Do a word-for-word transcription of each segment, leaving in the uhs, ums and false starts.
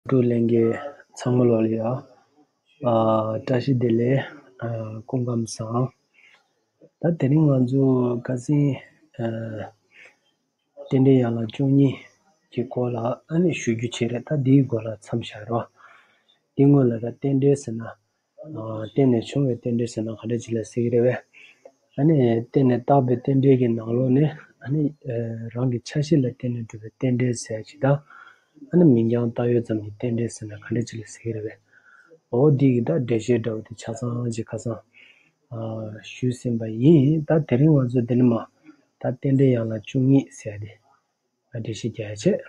ཀྲུའུ་ལྷན་རྒྱས་ཚང་མ་ལོ་ལ་ཡ། ཨ། བཀྲ་ཤིས་བདེ་ལེགས། ཨ། སྐུ་ཁམས་བཟང་། ད་དེ་རིང་ང་ཚོ་ཁ་སང་། ཨ། རྟེན་འབྲེལ་ཡན་ལག་བཅུ་གཉིས་ཀྱི་སྐོར་ལ་ཨ་ནི་ཞུ་རྒྱུ་བྱས་རེད། ད་འདིའི་སྐོར་ལ་མཚམས་བཞག་རོགས། འདི་སྔོན་ལ་ད་རྟེན་འབྲེལ་ཟེར་ན། ཨ། རྟེན་ནས་བྱུང་བའི་རྟེན་འབྲེལ་ཟེར་ན་ག་འདྲ་ཅིག་ལ་ཟེར་གྱི་རེད་པས། ཨ་ནི་རྟེན་ནས་བཏགས་པའི་རྟེན་འབྲེལ་གྱི་ནང་ལོགས་ནས་ཨ་ནི། ཨ། རང་གི་ཆ་ཤས་ལ་བརྟེན་ནས་གྲུབ་པའི་རྟེན་འབྲེལ་ཟེར་ཡ་ཅིག་དང་། ཨ་ནི་མིང་རྐྱང་བཏགས་ཡོད་ཙམ་གྱི་རྟེན་འབྲེལ་ཟེར་ན་ག་འདྲ་ཅིག་ལ་ཟེར་གྱི་རེད་པས། འོ་འདི་གི་ད་འགྲེལ་བཤད་འདྲ་བོ་དེ་ཆ་ཚང་ཅིག་ཁ་སང་། ཨ། ཞུས་ཟིན་པ་ཡིན། ད་དེ་རིང་ང་ཚོ་འདི་ནས་མར་ད་རྟེན་འབྲེལ་ཡན་ལག་བཅུ་གཉིས་ཟེར་ཡ་དེ་འགྲེལ་བཤད་རྒྱག་ཡ་བྱེད།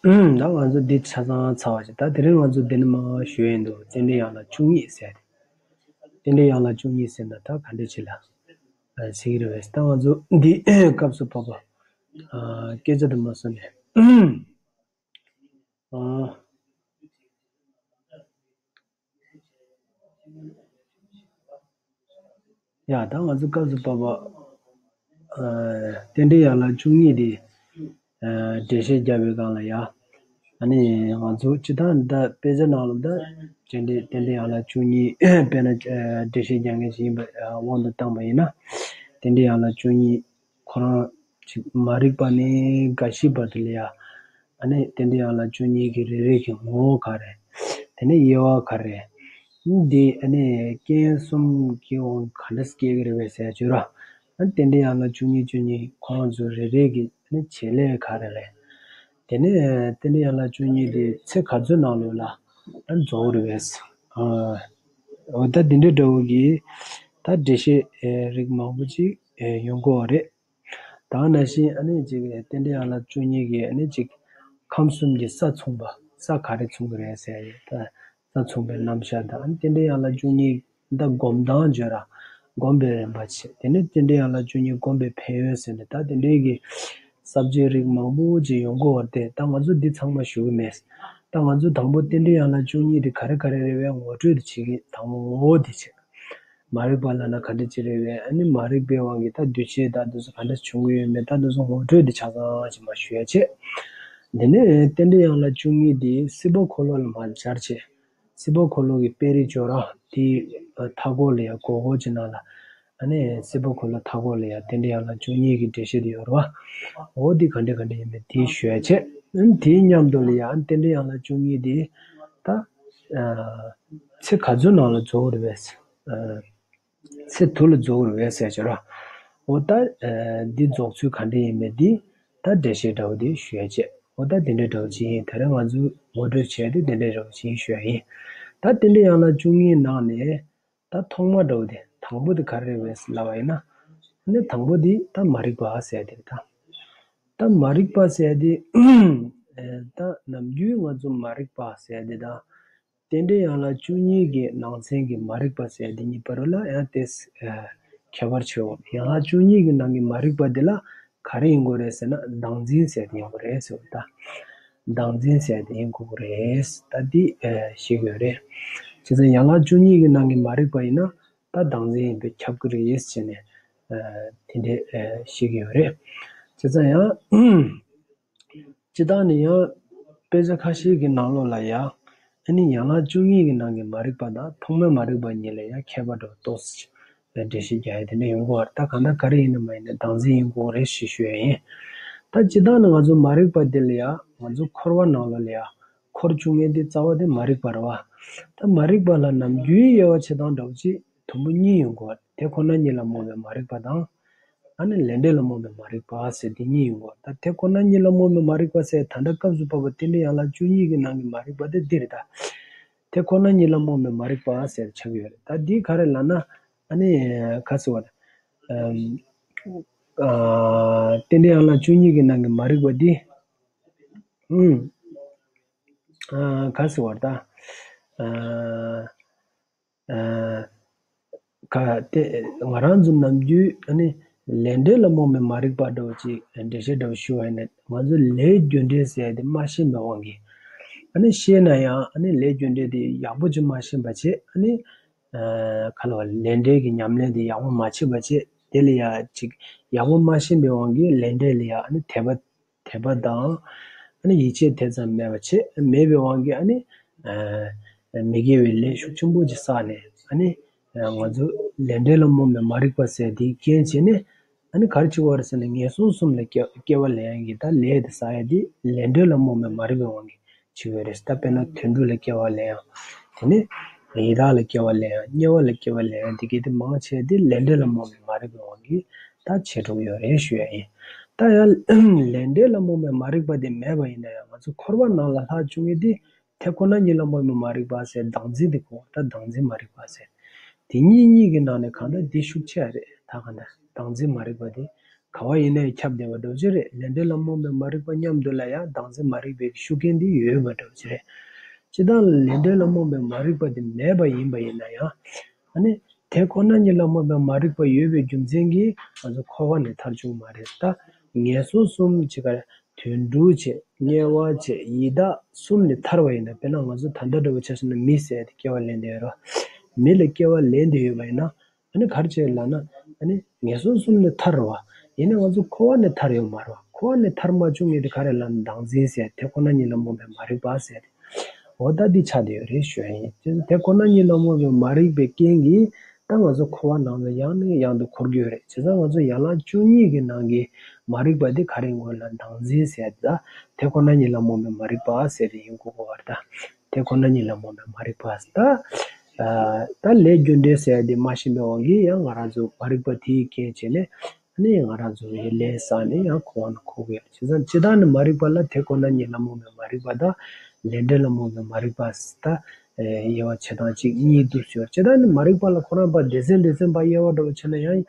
ཨུམ། ད་ང་ཚོ་འདི་ཆ་ཚང་ཚར་བ་ཞིག་ད་དེ་རིང་ང་ཚོ་འདི་ནས་མར་ཞུ་ཡས་འདུག་རྟེན་འབྲེལ་ཡན་ལག་བཅུ་གཉིས་ཟེར་ཏེ། རྟེན་འབྲེལ་ཡན་ལག་བཅུ་གཉིས་ཟེར་ན་ད་ག་འདྲ་ཅིག་ལ་ཟེར་གྱི་རེད་པས། ད་ང་ཚོ་འདི་སྐབས་སུ་བབ་པ། ཨ། སྐད་ཆ་དུ་མ་སོང་ནས། ཨུམ། ཨ། ཡ། ད་ང་ཚོ་སྐབས་སུ་བབ་པ། ཨ། རྟེན་འབྲེལ་ཡན་ལག་བཅུ་གཉིས་དེ། ཨ། འགྲེལ་བཤད་རྒྱབ་པའི་སྒང་ལ་ཡ། ཨ་ནི་ང་ཚོ་སྤྱིར་བཏང་ད་དཔེ་ཆ་ནང་ལ་ད་རྟེན་འབྲེལ་རྟེན་འབྲེལ་ཡན་ལག་བཅུ་གཉིས་དཔེར་ན་འགྲེལ་བཤད་རྒྱག་མཁན་ཞིག་ཡིན་པ་དབང་དུ་བཏང་པ་ཡིན་ན། རྟེན་འབྲེལ་ཡན་ལག་བཅུ་གཉིས། ཁོ་རང་ཅིག་མ་རིག་པ་ནས་རྒ་ཤི་བར་དུ་ལ་ཡ། ཨ་ནི་རྟེན་འབྲེལ་ཡན་ལག་བཅུ་གཉིས་ཀྱི་རེ་རེ་གི་ངོ་བོ་ག་རེ། དེ་ནས་དབྱེ་བ་ག་རེ། འདི་ཨ་ནི་རྐྱེན་གསུམ་གྱི་དབང་ག་འདྲ་སྐྱེ་གི་རེད་པས་ཟེར་ཡ་བྱོས་ར། ཨ་ནི་རྟེན་འབྲེལ་ཡན་ལག་བཅུ་གཉིས་བཅུ་གཉིས་ཁོ་རང་ཚོ་རེ་རེ་གི་ཨ་ནི་བྱེད་ལས་ག་རེ་རེད། དེ་ནས་རྟེན་འབྲེལ་ཡན་ལག་བཅུ་གཉིས་དེ་ཚེ་ག་ཚོད་ནང་ལོགས་ལ་ཨ་ནི་རྫོགས་རེད་པས། ཨ། འོ་ད་འདི་འདྲ་འདྲ་བོ་གི་ད་འགྲེལ་བཤད་རིགས་མང་པོ་ཅིག་ཡོང་གི་ཡོད་རེད། ད་ག་ནང་བཞིན་ཨ་ནི་ཅིག་རྟེན་འབྲེལ་ཡན་ལག་བཅུ་གཉིས་ཀྱི་ཨ་ནི་ཅིག་ཁམས་གསུམ་གྱི་ས་མཚུངས་པ། ས་ག་རེ་མཚུངས་ཀྱི་རེད་ཟེར་ཡ་ཡོད་ད། ས་མཚུངས་པའི་རྣམ་གཞག་དང་ཨ་ནི་རྟེན་འབྲེལ་ཡན་ལག་བཅུ་གཉིས་ད་སྒོམ་སྟངས་བརྗོད་ར། སྒོམ་པའི་རིམ་པ་བྱེད། དེ་ནས་རྟེན་འབྲེལ་ཡན་ལག་བཅུ་གཉིས་སྒོམ་པའི་ཕན་ཡོན་ཟེར་ནས་ད་དེ་འདྲའི་གི་ས་བཅད་རིགས་མང་པོ་ཅིག་ཡོང་གི་ཡོད་རེད་དེ། ད་ང་ཚོ་འདི་ཚང་མ་ཞུ་གི་མེད། ད་ང་ཚོ་དང་པོ་རྟེན་འབྲེལ་ཡན་ལག་བཅུ་གཉིས་དེ་ག་རེ་ག་རེ་རེད་པས་ངོ་སྤྲོད་དེ་བྱེད་ཀྱི། དང་པོ་ངོ་བོ་དེ་བྱེད། མ་རིག་པ་ལབ་ན་ག་འདྲ་ཅིག་རེད་པས། ཨ་ནི་མ་རིག་པའི་དབང་གིས་ད་འདུ་བྱེད་ད་འདི་ཚོ་ག་འདྲ་བྱུང་གི་ཡོད་མེད་ད་འདི་ཚོ་ངོ་སྤྲོད་དེ་ཆ་ཚང་ཅིག་མར་ཞུ་ཡ་བྱེད། དེ་ནས་རྟེན་འབྲེལ་ཡན་ལག་བཅུ་གཉིས་དེ་སྲིད་པ་འཁོར་ལོ་ལ་མར་སྦྱར་བྱས། སྲིད་པ་འཁོར་ལོ་གི་དཔེ་རིས་བརྗོད་ར་དེའི་མཐའ་སྐོར་ལ་ཡ་མགོ་སྐོར་གྱི་ནང་ལ། ཨ་ནི་སྲིད་པ་འཁོར་ལོ་མཐའ་སྐོར་ལ་ཡ་རྟེན་འབྲེལ་ཡན་ལག་བཅུ་གཉིས་ཀྱི་འགྲེལ་བཤད་དེ་ཡོད་རེད་པ། འོ་དེ་ག་འདྲ་ག་འདྲ་ཡིན་མིན་དེ་ཞུ་ཡ་བྱེད། ཨ་ནི་དེའི་མཉམ་དུ་ལ་ཡ་ཨ་ནི་རྟེན་འབྲེལ་ཡན་ལག་བཅུ་གཉིས་དེ་ད་ཨ་ཚེ་ག་ཚོད་ནང་ལ་རྫོགས་རེད་པས། ཨ་ཚེ་དུ་ལ་རྫོགས་རེད་པས་ཟེར་བྱས་ར། འོ་ད་ཨ་འདི་རྫོགས་ཚུལ་ག་འདྲ་ཡིན་མིན་དེ་ད་འགྲེལ་བཤད་འདྲ་བོ་དེ་ཞུ་ཡ་བྱེད། འོ་ད་དེ་འདྲ་འདྲ་བོ་ཅིག་ཡིན། དེ་རིང་ང་ཚོས་ངོ་སྤྲོད་བྱས་ཏེ་དེ་འདྲ་འདྲ་བོ་ཅིག་ཞུ་ཡ་ཡིན། ད་རྟེན་འབྲེལ་ཡན་ལག་བཅུ་གཉིས་ནང་ནས་ད་ཐོག་མ་འདྲ་བོ་དེ་དང་པོ་དེ་ག་རེ་རེད་པས་ལབ་པ་ཡིན་ན། ཨ་ནི་དང་པོ་དེ་ད་མ་རིག་པ་ཟེར་ཡ་དེ་རེད་ད། ད་མ་རིག་པ་ཟེར་ཡ་དེ་ད་ནམ་རྒྱུན་ང་ཚོ་མ་རིག་པ་ཟེར་ཡ་དེ་དང་། རྟེན་འབྲེལ་ཡན་ལག་བཅུ་གཉིས་ཀྱི་ནང་ཚན་གྱི་མ་རིག་པ་ཟེར་ཡ་དེ་གཉིས་བར་ལ་ཡང་དེ་ཁྱད་པར་ཆེ་བོ། ཡན་ལག་བཅུ་གཉིས་ཀྱི་ནང་གི་མ་རིག་པ་དེ་ལ་ག་རེ་ཡིན་དགོས་རེད་ཟེར་ན་བདག་འཛིན་ཟེར་ཡ་དེ་ཡིན་དགོས་རེད་ཟེར་བ་ད། བདག་འཛིན་ཟེར་ཡ་དེ་ཡིན་དགོས་རེད། ད་འདི་ཤེས་དགོས་རེད། བྱས་ཙང་ཡན་ལག་བཅུ་གཉིས་ཀྱི་ནང་གི་མ་རིག་པ་ཡིན་ན་ད་བདག་འཛིན་ཡིན་པས་ཁྱབ་ཀྱི་རེད་ཟེར་ནས་དེ་འདྲས་ཤེས་ཀྱི་ཡོད་རེད། བྱས་ཙང་ཡང་། སྤྱིར་བཏང་ནས་ཡང་དཔེ་ཆ་ཁ་ཤས་ཀྱི་ནང་ལོགས་ལ་ཡང་ཨ་ནི་ཡན་ལག་བཅུ་གཉིས་ཀྱི་ནང་གི་མ་རིག་པ་དང་ཐོག་མའི་མ་རིག་པ་གཉིས་ལ་ཡང་ཁྱད་པར་འདྲ་བོ་ཏོག་ཙམ་འགྲེལ་བཤད་རྒྱག་ཡ་དེ་འདྲ་ཡོང་གི་ཡོད་རེད། ད་གང་ལྟར་ག་རེ་ཡིན་ན་མ་ཡིན་ན་བདག་འཛིན་ཡིན་དགོས་རེད་ཞེས་ཞུ་ཡ་ཡིན། ད་སྤྱིར་བཏང་ནས་ང་ཚོ་མ་རིག་པ་འདི་ལ་ཡང་ང་ཚོ་འཁོར་བ་ནང་ལོགས་ལ་ཡང་འཁོར་བཅུག་མཁན་དེ་རྩ་བ་དེ་མ་རིག་པ་རེད་པ། ད་མ་རིག་པ་ལ་ནམ་རྒྱུན་དབྱེ་བ་ཕྱེ་སྟངས་འདྲ་བོ་ཅིག་དུམ་བུ་གཉིས་ཡོང་གི་ཡོད་རེད། དེ་ཁོ་ན་ཉིད་ལ་རྨོངས་པའི་མ་རིག་པ་དང་། ཨ་ནི་ལས་འབྲས་ལ་རྨོངས་པའི་མ་རིག་པ་ཟེར་དེ་གཉིས་ཡོང་གི་ཡོད་རེད། ད་དེ་ཁོ་ན་ཉིད་ལ་རྨོངས་པའི་མ་རིག་པ་ཟེར་ད་ལྟ་སྐབས་སུ་བབ་པ་རྟེན་འབྲེལ་ཡན་ལག་བཅུ་གཉིས་ཀྱི་ནང་གི་མ་རིག་པ་དེ་འདི་རེད་ད། དེ་ཁོ་ན་ཉིད་ལ་རྨོངས་པའི་མ་རིག་པ་ཟེར་ཆགས་ཀྱི་ཡོད་རེད། ད་འདི་ག་རེ་ལབ་ན་ཨ་ནི་ག་ཟེར་བ་རེད། ཨ་རྟེན་འབྲེལ་ཡན་ལག་བཅུ་གཉིས་ཀྱི་ནང་གི་མ་རིག་པ་འདི་ཨ་ག་ཟེར་བ་རེད་ད། ཨ། ཨ་ག་དེ་ང་རང་ཚོ་ནམ་རྒྱུན་ཨ་ནི་ལས་འབྲས་ལ་རྨོངས་པའི་མ་རིག་པ་འདྲ་བོ་ཅིག་འགྲེལ་བཤད་འདྲ་བོ་ཞུ་བ་ཡིན་ན། ང་ཚོ་ལས་རྒྱུ་འབྲས་ཟེར་ཡ་དེ་མ་ཤེས་པའི་དབང་གིས། ཨ་ནི་ཤེས་ན་ཡང་ཨ་ནི་ལས་རྒྱུ་འབྲས་དེ་ཡག་པོ་ཅིག་མ་ཤེས་པ་བྱས། ཨ་ནི་ཨ་ག་ལ་བ་ལས་འབྲས་ཀྱི་ཉམས་ལེན་དེ་ཡག་པོ་མ་བྱས་པ་བྱས། དེ་ལ་ཡ་ཅིག་ཡག་པོ་མ་ཤེས་པའི་དབང་གིས་ལས་འབྲས་ལ་ཡ་ཨ་ནི་དད་པ་དད་པ་དང་། ཨ་ནི་ཡིད་ཆེས་དེ་ཙམ་མེད་པ་བྱས། མེད་པའི་དབང་གིས་ཨ་ནི་ཨ་མི་དགེ་བའི་ལས་ཤུགས་ཆེན་པོ་ཅིག་བསགས་ནས། ཨ་ནི་ཨ་ང་ཚོ་ལས་འབྲས་ལ་རྨོངས་པའི་མ་རིག་པ་ཟེར་དེའི་རྐྱེན་བྱས་ནས། ཨ་ནི་ག་རེ་བྱེད་ཀྱི་ཡོད་རེད་ཟེར་ན། ངན་སོང་གསུམ་ལ་སྐྱེ་སྐྱེ་བ་ལེན་ཡག་གི་ད་ལས་དེ་བསགས་ཡ་དེ་ལས་འབྲས་ལ་རྨོངས་པའི་མ་རིག་པའི་དབང་གིས་བྱེད་ཀྱི་ཡོད་རེད། ད་དཔེར་ན་དུད་འགྲོ་ལ་སྐྱེ་བ་ལེན་ཡག་དེ་ནས་ཡི་དྭགས་ལ་སྐྱེ་བ་ལེན་ཡག་དམྱལ་བ་ལ་སྐྱེ་བ་ལེན་ཡག་དེ་གའི་དེ་མང་ཆེ་དེ་ལས་འབྲས་ལ་རྨོངས་པའི་མ་རིག་པའི་དབང་གིས་ད་བྱེད་འགྲོ་གི་ཡོད་རེད་ཞུ་ཡ་ཡིན། ད་ཡང་ལས་འབྲས་ལ་རྨོངས་པའི་མ་རིག་པ་དེ་མེད་པ་ཡིན་ན་ཡང་། ང་ཚོ་འཁོར་བ་ནང་ལ་ལྷག་བཅུག་མཁན་དེ་དེ་ཁོ་ན་ཉིད་ལ་རྨོངས་པའི་མ་རིག་པ་ཟེར། བདག་འཛིན་དེ་གོ། ད་བདག་འཛིན་མ་རིག་པ་ཟེར། དེ་གཉིས་གཉིས་ཀྱི་ནང་ནས་གང་ལྟར་འདི་ཤུགས་ཆེ་བ་རེད། ད་གང་ལྟར་བདག་འཛིན་མ་རིག་པ་དེ་ག་བ་ཡིན་ནའི་ཁྱབ་བསྡད་པ་འདྲ་བོ་ཅིག་རེད། ལས་འབྲས་ལ་རྨོངས་པའི་མ་རིག་པ་མཉམ་དུ་ལ་ཡང་བདག་འཛིན་མ་རིག་པའི་ཤུགས་རྐྱེན་འདི་ཡོད་པ་འདྲ་བོ་ཅིག་རེད། སྤྱིར་བཏང་ལས་འབྲས་ལ་རྨོངས་པའི་མ་རིག་པ་དེ་མེད་པ་ཡིན་པ་ཡིན་ན་ཡང་། ཨ་ནི་དེ་ཁོ་ན་ཉིད་ལ་རྨོངས་པའི་མ་རིག་པ་ཡོད་པའི་རྒྱུ་མཚན་གྱིས་ང་ཚོ་འཁོར་བ་ནས་ཐར་བཅུག་མ་རེད། ད་ངན་སོང་གསུམ་ཅིག་ག་དུད་འགྲོ་བྱས། དམྱལ་བ་བྱས། ཡི་དྭགས་གསུམ་ནས་ཐར་བ་ཡིན་ན། དཔེར་ན་ང་ཚོ་ད་ལྟ་འདྲ་བོ་ཆ་བཞག་ན་མི་ཟེར་ཡ་དེ་སྐྱེ་བ་ལེན་བསྡད་ཡོད་རེད། མི་ལ་སྐྱེ་བ་ལེན་བསྡད་ཡོད་པ་ཡིན་ན། ཨ་ནི་ག་རེ་བྱས་ལབ་ན། ཨ་ནི་ངན་སོང་གསུམ་ནས་ཐར་བ་ཡིན་ན་ང་ཚོ་འཁོར་བ་ནས་ཐར་ཡོད་མ་རེད་བ། འཁོར་བ་ནས་ཐར་མ་བཅུག་མཁན་དེ་ག་རེ་ལབ་ན། བདག་འཛིན་ཟེར་ཡ་དེ་ཁོ་ན་ཉིད་ལ་རྨོངས་པའི་མ་རིག་པ་ཟེར་ཡ་དེ། འོ་ད་འདི་ཆགས་བསྡད་ཡོད་རེད་ཞུ་ཡ་ཡིན། དེ་དེ་ཁོ་ན་ཉིད་ལ་རྨོངས་པའི་མ་རིག་པའི་རྐྱེན་གྱིས་ད་ང་ཚོ་འཁོར་བ་ནང་ལ་ཡང་ནས་ཡང་དུ་འཁོར་གྱི་ཡོད་རེད། བྱས་ཙང་ང་ཚོ་ཡན་ལག་བཅུ་གཉིས་ཀྱི་ནང་གི་མ་རིག་པ་འདི་ག་རེ་ཡིན་དགོས་ལབ་ན། བདག་འཛིན་ཟེར་ཡ་འདི་དང་། དེ་ཁོ་ན་ཉིད་ལ་རྨོངས་པའི་མ་རིག་པ་ཟེར་ཏེ་ཡིན་དགོས་པ་རེད་ད། དེ་ཁོ་ན་ཉིད་ལ་རྨོངས་པའི་མ་རིག་པ་ཟེར་ད། ཨ་ད་ལས་རྒྱུ་འབྲས་ཟེར་ཡ་འདི་མ་ཤེས་པའི་དབང་གིས་ཡང་ང་རང་ཚོ་མ་རིག་པ་དེའི་རྐྱེན་བྱས་ནས། ཨ་ནི་ང་རང་ཚོ་ཡི་ལས་བསགས་ནས་ཡང་འཁོར་བ་ནང་འཁོར་གྱི་ཡོད། བྱས་ཙང་སྤྱིར་བཏང་ནི་མ་རིག་པ་ལ་དེ་ཁོ་ན་ཉིད་ལ་རྨོངས་པའི་མ་རིག་པ་དང་། ལས་འབྲས་ལ་རྨོངས་པའི་མ་རིག་པ་ཟེར་ད། ཨེ་དབྱེ་བ་ཕྱེ་སྟངས་གཅིག་གཉིས་འདུག་ཟེར། སྤྱིར་བཏང་ནི་མ་རིག་པ་ལ་ཁོ་རང་པ་སྡེ་ཚན་སྡེ་ཚན་པ་དབྱེ་བ་འདྲ་བོ་ཕྱེ་ན་ཡང་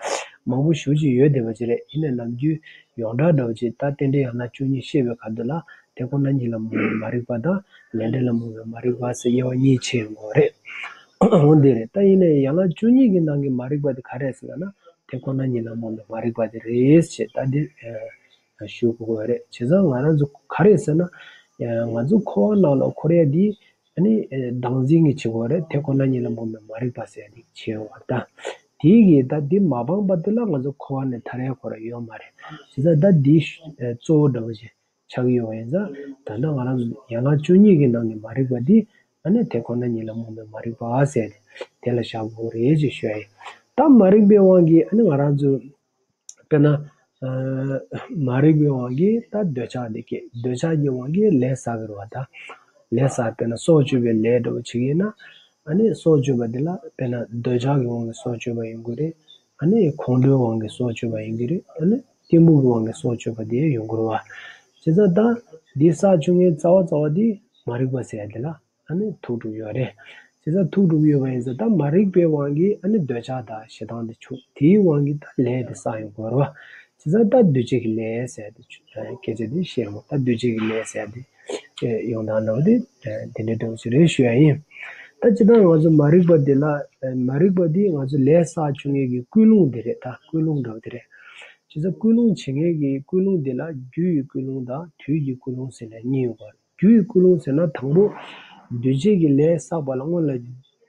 མང་པོ་ཞེ་པོ་ཅིག་ཡོད་བསྡད་པ་ཅིག་རེད། ཡིན་ནའི་ནམ་རྒྱུན་ཡོངས་གྲགས་འདྲ་བོ་ཅིག་ད་རྟེན་འབྲེལ་ཡན་ལག་བཅུ་གཉིས་བཤད་པའི་ཁ་ཐུག་ལ་དེ་ཁོ་ན་ཉིད་ལ་རྨོངས་པའི་མ་རིག་པ་དང་ལས་འབྲས་ལ་རྨོངས་པའི་མ་རིག་པ་ཟེར་དབྱེ་བ་གཉིས་ཕྱེ་ཡོང་གི་རེད། འོ་འདི་རེད། ད་ཡིན་ནའི་ཡན་ལག་བཅུ་གཉིས་ཀྱི་ནང་གི་མ་རིག་པ་དེ་ག་རེ་རེད་ཟེར་ལབ་ན། དེ་ཁོ་ན་ཉིད་ལ་རྨོངས་པའི་མ་རིག་པ་དེ་རེད་ཅེས་ད་འདི་ཞུ་དགོས་ཀྱི་རེད། བྱས་ཙང་ང་རང་ཚོ་ག་རེ་ཟེར་ན། ང་ཚོ་འཁོར་བ་ནང་ལ་འཁོར་ཡ་འདི་ཨ་ནི་བདག་འཛིན་གྱིས་བྱེད་དགོས་རེད། དེ་ཁོ་ན་ཉིད་ལ་རྨོངས་པའི་མ་རིག་པ་ཟེར་ཡ་འདི་བྱེད་ཡོང་བ་ད། དེ་གིས་ད་འདི་མ་སྤངས་བར་དུ་ལ་ང་ཚོ་འཁོར་བ་ནས་ཐར་ཡ་ཁོ་རང་ཡོད་མ་རེད། བྱས་ཙང་ད་འདི་གཙོ་བོ་འདྲ་བོ་ཞིག་ཆགས་ཀྱི་ཡོད་པ་ཡིན་ཙང་། ད་ལྟ་ང་རང་ཚོ་ཡན་ལག་བཅུ་གཉིས་ཀྱི་ནང་གི་མ་རིག་པ་འདི་ཨ་ནི་དེ་ཁོ་ན་ཉིད་ལ་རྨོངས་པའི་མ་རིག་པ་ཟེར་ཏེ་དེ་ལ་བཞག་དགོས་རེད་ཅེས་ཞུ་ཡ་ཡིན། ད་མ་རིག་པའི་དབང་གིས་ཨ་ནི་ང་རང་ཚོ་དཔེར་ན་ཨ་མ་རིག་པའི་དབང་གིས་ད་འདོད་ཆགས་འདི་སྐྱེ། འདོད་ཆགས་ཀྱི་དབང་གིས་ལས་བསགས་ཀྱི་རེད་བ་ད། ལས་བསགས། དཔེར་ན་སྲོག་གཅོད་པའི་ལས་འདྲ་བོ་བྱེད་ཀྱི་ཡིན་ན། ཨ་ནི་སྲོག་གཅོད་པ་འདི་ལ་དཔེར་ན་འདོད་ཆགས་ཀྱི་དབང་གིས་སྲོག་གཅོད་པ་ཡིན་དགོས་རེད། ཨ་ནི་ཁོང་ཁྲོའི་དབང་གིས་སྲོག་གཅོད་པ་ཡིན་གྱི་རེད། ཨ་ནི་གཏི་མུག་གི་དབང་གིས་སྲོག་གཅོད་པ་དེ་ཡོང་གི་རེད་བ། བྱས་ཙང་ད་འདི་བསགས་བཅུག་མཁན་རྩ་བ་རྩ་བ་འདི་མ་རིག་པ་ཟེར་ཡ་འདི་ལ་ཨ་ནི་ཐུག་འགྲོ་གི་ཡོད་རེད། བྱས་ཙང་ཐུག་འགྲོ་གི་ཡོད་པ་ཡིན་ཙང་ད་མ་རིག་པའི་དབང་གིས་ཨ་ནི་འདོད་ཆགས་དང་ཞེ་སྡང་དེ་བྱུང་། དེའི་དབང་གིས་ད་ལས་དེ་བསགས་ཡོང་གི་ཡོད་རེད་བ། བྱས་ཙང་ད་འདུ་བྱེད་ཀྱི་ལས་ཟེར་ཡ་དེ་སྐད་ཆ་དེ་བཤད་ཡོང་། ད་འདུ་བྱེད་ཀྱི་ལས་ཟེར་ཡ་དེ་ཡོང་སྟངས་འདྲ་བོ་དེ་དེ་འདྲའི་འདྲ་བོ་ཞིག་རེད་ཞུ་ཡ་ཡིན། ད་སྤྱིར་བཏང་ང་ཚོ་མ་རིག་པ་འདི་ལ། མ་རིག་པ་འདི་ང་ཚོ་ལས་བསགས་བཅུག་མཁན་གྱི་ཀུན་སློང་འདི་རེད། ད་ཀུན་སློང་འདྲ་བོ་དེ་རེད། བྱས་ཙང་ཀུན་སློང་བྱེད་མཁན་གྱི་ཀུན་སློང་འདི་ལ་རྒྱུ་ཡི་ཀུན་སློང་དང་དུས་ཀྱི་ཀུན་སློང་ཟེར་ནས་གཉིས་ཡོད་པ་རེད། རྒྱུ་ཡི་ཀུན་སློང་ཟེར་ན་དང་པོ་འདུ་བྱེད་ཀྱི་ལས་བསགས་པ་ལ་སྔོན་ལ་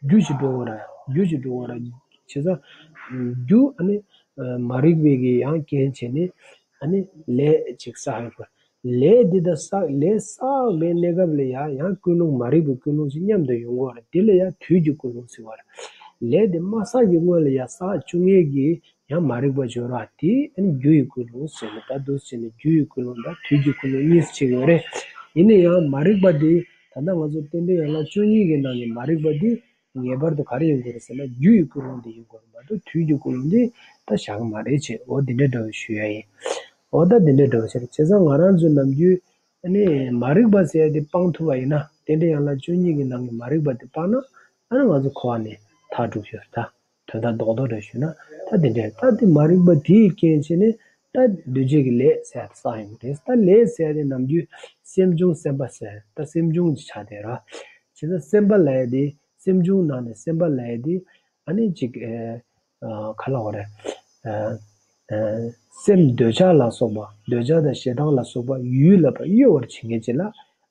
རྒྱུ་ཞིག་འགྲོ་དགོས་ར། རྒྱུ་ཞིག་འགྲོ་དགོས་ར། བྱས་ཙང་རྒྱུ་ཨ་ནི་མ་རིག་པའི་གི་ཡང་རྐྱེན་བྱས་ནས་ཨ་ནི་ལས་ཅིག་བསགས་ཡོད་པ། ལས་འདི་དང་བསགས་ལས་བསགས་པའི་གནས་སྐབས་ལ་ཡང་ཡང་ཀུན་སློང་མ་རིག་པའི་ཀུན་སློང་ཞིག་མཉམ་དུ་ཡོང་གི་ཡོད་རེད། དེ་ལ་ཡང་དུས་ཀྱི་ཀུན་སློང་ཟེར་བ་རེད། ལས་དེ་མ་བསགས་ཀྱི་སྔོན་ལ་ཡང་བསགས་བཅུག་མཁན་གྱི་ཡང་མ་རིག་པ་ཅིག་ཡོད་རེད་བ། དེ་ཨ་ནི་རྒྱུ་ཡི་ཀུན་སློང་ཟེར་ནས། ད་འདུག་སེ་བྱས་ནས་རྒྱུ་ཡི་ཀུན་སློང་དང་དུས་ཀྱི་ཀུན་སློང་གཉིས་སུ་ཕྱེ་གི་ཡོད་རེད། ཡིན་ན་ཡང་མ་རིག་པ་དེ་ད་ལྟ་ང་ཚོ་རྟེན་འབྲེལ་ཡན་ལག་བཅུ་གཉིས་ཀྱི་ནང་ནས་མ་རིག་པ་དེ་ངེས་པར་དུ་ག་རེ་ཡིན་དགོས་རེད་ཟེར་ན། རྒྱུ་ཡི་ཀུན་སློང་དེ་ཡིན་དགོས་རེད་མ་གཏོགས་དུས་ཀྱི་ཀུན་སློང་དེ་ད་བཞག་གི་མ་རེད་ཅེས། འོ་འདི་འདྲའི་འདྲ་བོ་ཞུ་ཡ་ཡིན། འོ་ད་འདི་འདྲའི་འདྲ་བོ་ཞིག་རེད། བྱས་ཙང་ང་རང་ཚོའི་ནམ་རྒྱུན་ཨ་ནི་མ་རིག་པ་ཟེར་ཡ་དེ་སྤང་ཐུབ་པ་ཡིན་ན། རྟེན་འབྲེལ་ཡན་ལག་བཅུ་གཉིས་ཀྱི་ནང་གི་མ་རིག་པ་དེ་སྤངས་ན་ཨ་ནི་ང་ཚོ་འཁོར་བ་ནས་ཐར་འགྲོ་གི་ཡོད་རེད་ད། དོན་དག་རྡོག་རྡོག་རེ་ཞུས་ན། ད་དེ་འདྲས་ད་དེ་མ་རིག་པ་དེའི་རྐྱེན་བྱས་ནས་ད་འདུ་བྱེད་ཀྱི་ལས་ཟེར་ཡ་དེ་བསགས་ཡོང་གི་རེད། ད་ལས་ཟེར་ཡ་དེ་ནམ་རྒྱུན་སེམས་བྱུང་སེམས་པ་ཟེར། ད་སེམས་བྱུང་གི་ཆ་དེ་ར། བྱས་ཙང་སེམས་པ་ལབ་ཡ་དེ་ སེམས་བྱུང་ནང་ནས་སེམས་པ་ལབ་ཡ་དེ་ཨ་ནི་ཅིག་ཨ་ཨ་ག་ལབ་དགོས་རེད། ཨ་ཨ་སེམས་འདོད་ཆགས་ལ་སོགས་པ། འདོད་ཆགས་དང་ཞེ་སྡང་ལ་སོགས་པ་ཡུལ་ལ་ཕར་གཡོ་བར་བྱེད་མཁན་ཅིག་ལ་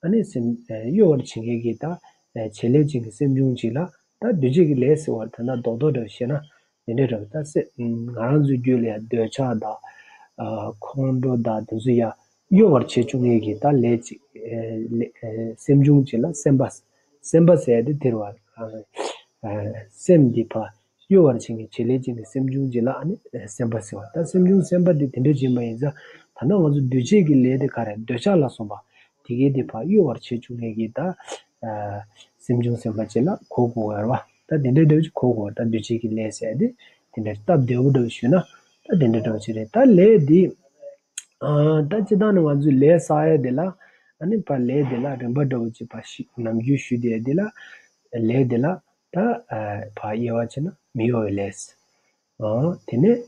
ཨ་ནི་སེམས་ཨ་གཡོ་བར་བྱེད་མཁན་གྱི་ད་ཨ་བྱེད་ལས་ཅན་གྱི་སེམས་བྱུང་ཅིག་ལ་ད་འདུས་བྱས་ཀྱི་ལས་ཟེར་བ་ད་ལྟ་རྡོག་རྡོག་འདྲ་བོ་བཤད་ན། དེ་འདྲའི་འདྲ་བོ་ད་སེ་ང་རང་ཚོའི་རྒྱུད་ལ་ཡང་འདོད་ཆགས་དང་། ཨ་ཁོང་ཁྲོ་དང་དེ་ཚོ་ཡང་གཡོ་བར་བྱེད་བཅུག་མཁན་གྱི་ད་ལས་ཅིག་ཨ་ལས་ཨ་སེམས་བྱུང་ཅིག་ལ་སེམས་པ། སེམས་པ་ཟེར་ཡ་དེ་དེ་རེད་བ། ཨ་སེམས་འདི་ཕར་གཡོ་བར་བྱེད་མཁན་བྱེད་ལས་ཅན་གྱི་སེམས་བྱུང་ཅིག་ལ་ཨ་ནི་སེམས་པ་ཟེར་བ། ད་སེམས་བྱུང་སེམས་པ་དེ་དེ་འདྲ་ཅིག་ཡིན་པ་ཡིན་ཙང་། ད་ནང་ང་ཚོ་འདུས་བྱས་ཀྱི་ལས་དེ་ག་རེ། འདོད་ཆགས་ལ་སོགས་པ། དེ་གའི་དེ་ཕར་གཡོ་བར་བྱེད་བཅུག་མཁན་གྱི་ད་ཨ་སེམས་བྱུང་སེམས་པ་ཅིག་ལ་གོ་དགོས་པ་རེད་བ། ད་དེ་འདྲའི་འདྲ་བོ་ཅིག་གོ་དགོས་པ། ད་འདུས་བྱས་ཀྱི་ལས་ཟེར་ཡ་དེ་དེ་འདྲ་སྟབས་བདེ་པོ་འདྲ་བོ་ཞུས་ན་ད་དེ་འདྲ་འདྲ་བོ་ཅིག་རེད། ད་ལས་འདི་ཨ་ད་སྤྱིར་བཏང་ནས་ང་ཚོས་ལས་བསགས་ཡ་དེ་ལ་ཨ་ནི་ཕར་ལས་དེ་ལ་རིམ་པ་འདྲ་བོ་ཅིག་ཕར་ཞིག་ནམ་རྒྱུན་ཞུས་བསྡད་ཡ་དེ་ལ་ལས་དེ་ལ་ད་ཨ་ཕར་དབྱེ་བ་ཕྱེ་ན་མི་གཡོ་བའི་ལས། ཨ་དེ་ནས་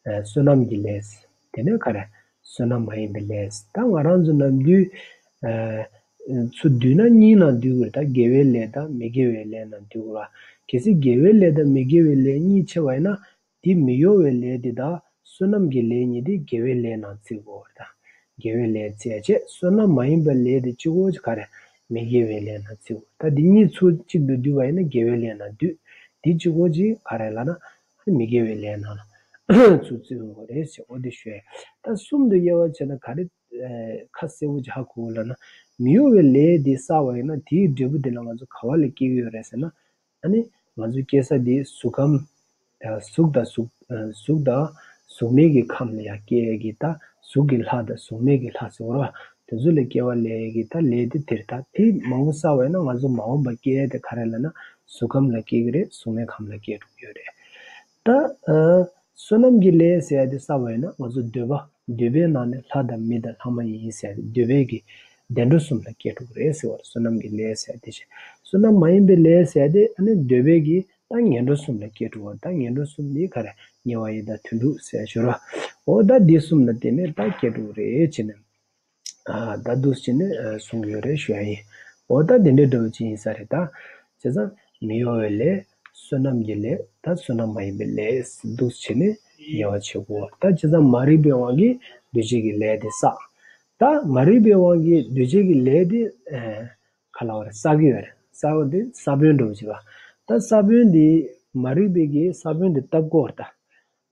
ཨ་བསོད་ནམས་ཀྱི་ལས། དེ་ནས་ག་རེ། བསོད་ནམས་མ་ཡིན་པའི་ལས། ད་ང་རང་ཚོ་ནམ་རྒྱུན་ཨ་ཚུར་བསྡུས་ན་གཉིས་ནང་འདུས་དགོས་རེད། ད་དགེ་བའི་ལས་དང་མི་དགེ་བའི་ལས་ནང་འདུས་དགོས་ར། གལ་སྲིད་དགེ་བའི་ལས་དང་མི་དགེ་བའི་ལས་གཉིས་ཕྱེ་བ་ཡིན་ན། དེ་མི་གཡོ་བའི་ལས་དེ་དང་བསོད་ནམས་ཀྱི་ལས་གཉིས་དེ་དགེ་བའི་ལས་ནང་བརྩི་དགོས་རེད། ད་དགེ་བའི་ལས་བརྩི་ཡ་བྱས། བསོད་ནམས་མ་ཡིན་པའི་ལས་དེ་གཅིག་པོ་ག་རེ། མི་དགེ་བའི་ལས་ནང་བརྩི་དགོས། ད་འདི་གཉིས་ཚུར་གཅིག་ཏུ་བསྡུས་པ་ཡིན་ན་དགེ་བའི་ལས་ནང་འདུས། འདི་གཅིག་པོ་གཅིག་ག་རེ་ལབ་ན། མི་དགེ་བའི་ལས་ནང་ལ་ཚུར་བརྩི་དགོས་རེད་ཟེར། འོ་དེ་ཞུ་ཡ། ད་གསུམ་དུ་དབྱེ་བ་བྱས་ན་ག་རེ་ཨ་ཁ་གསལ་པོ་ཅིག་ཧ་གོ་དགོས་ལབ་ན། མི་གཡོ་བའི་ལས་འདི་བསགས་པ་ཡིན་ན་དེའི་འབྲས་བུ་དེ་ལ་ང་ཚོ་ག་བ་ལ་སྐྱེ་གི་ཡོད་རེད་ཟེར་ན། ཨ་ནི་ང་ཚོ་སྐྱེ་ས་འདི་གཟུགས་ཁམས། ཨ་གཟུགས་དང་གཟུགས་ཨ་གཟུགས་དང་གཟུགས་མེད་ཀྱི་ཁམས་ལ་ཡང་སྐྱེ་ཡ་གི་ད་གཟུགས་ཀྱི་ལྷ་དང་གཟུགས་མེད་ཀྱི་ལྷ་ཟེར་བ་རེད་བ། དེ་ཚོ་ལ་སྐྱེ་བ་ལེན་ཡ་གི་ད་ལས་དེ་དེ་རེད། ད་དེ་མང་པོ་བསགས་པ་ཡིན་ན་ང་ཚོ་མ་འོངས་པ་སྐྱེ་ཡ་དེ་ག་རེ་ལབ་ན་གཟུགས་ཁམས་ལ་སྐྱེ་གི་རེད། གཟུགས་མེད་ཁམས་ལ་སྐྱེ་འགྲོ་གི་ཡོད་རེད། ད་ཨ་བསོད་ནམས་ཀྱི་ལས་ཟེར་ཡ་དེ་བསགས་པ་ཡིན་ན་ང་ཚོ་འདོད་པ། འདོད་པའི་ནང་ནས་ལྷ་དང་མི་དང་ལྷ་མ་ཡིན་ཟེར་ཡ་དེ་འདོད་པའི་གི་བདེ་འགྲོ་གསུམ་ལ་སྐྱེ་འགྲོ་གི་རེད་ཟེར་བ་རེད། བསོད་ནམས་ཀྱི་ལས་ཟེར་ཡ་དེ་བྱས། བསོད་ནམས་མ་ཡིན་པའི་ལས་ཟེར་ཡ་དེ་ཨ་ནི་འདོད་པའི་གི་ད་ངན་འགྲོ་གསུམ་ལ་སྐྱེ་འགྲོ་བ། ད་ངན་འགྲོ་གསུམ་ནི་ག་རེ། དམྱལ་བ་ཡི་དྭགས་དུད་འགྲོ་ཟེར་ཞོར་བ། འོ་ད་འདི་གསུམ་ལ་བརྟེན་ནས་ད་སྐྱེ་འགྲོ་རེད་ཅེས་ནས། ཨ་ད་འདུག་ཅེས་ནས་ཨ་གསུང་གི་ཡོད་རེད་ཞུ་ཡ་ཡིན། འོ་ད་འདི་འདྲའི་འདྲ་བོ་ཅིག་ཡིན་ས་རེད་ད། བྱས་ཙང་མི་གཡོ་བའི་ལས། བསོད་ནམས་ཀྱི་ལས། ད་བསོད་ནམས་མ་ཡིན་པའི་ལས་འདུག་ཅེས་ནས་དབྱེ་བ་ཕྱེ་དགོས། ད་བྱས་ཙང་མ་རིག་པའི་དབང་གིས་འདུས་བྱས་ཀྱི་ལས་དེ་བསགས། ད་མ་རིག་པའི་དབང་གིས་འདུས་བྱས་ཀྱི་ལས་དེ་ཨ། ག་ལབ་དགོས་རེད། བསགས་ཀྱི་ཡོད་རེད། བསགས་པ་འདི་ས་བོན་འདྲ་བོ་ཅིག་རེད། ད་ས་བོན་འདི་མ་རིག་པའི་གི་ས་བོན་འདི་བཏབ་དགོས་རེད་ད།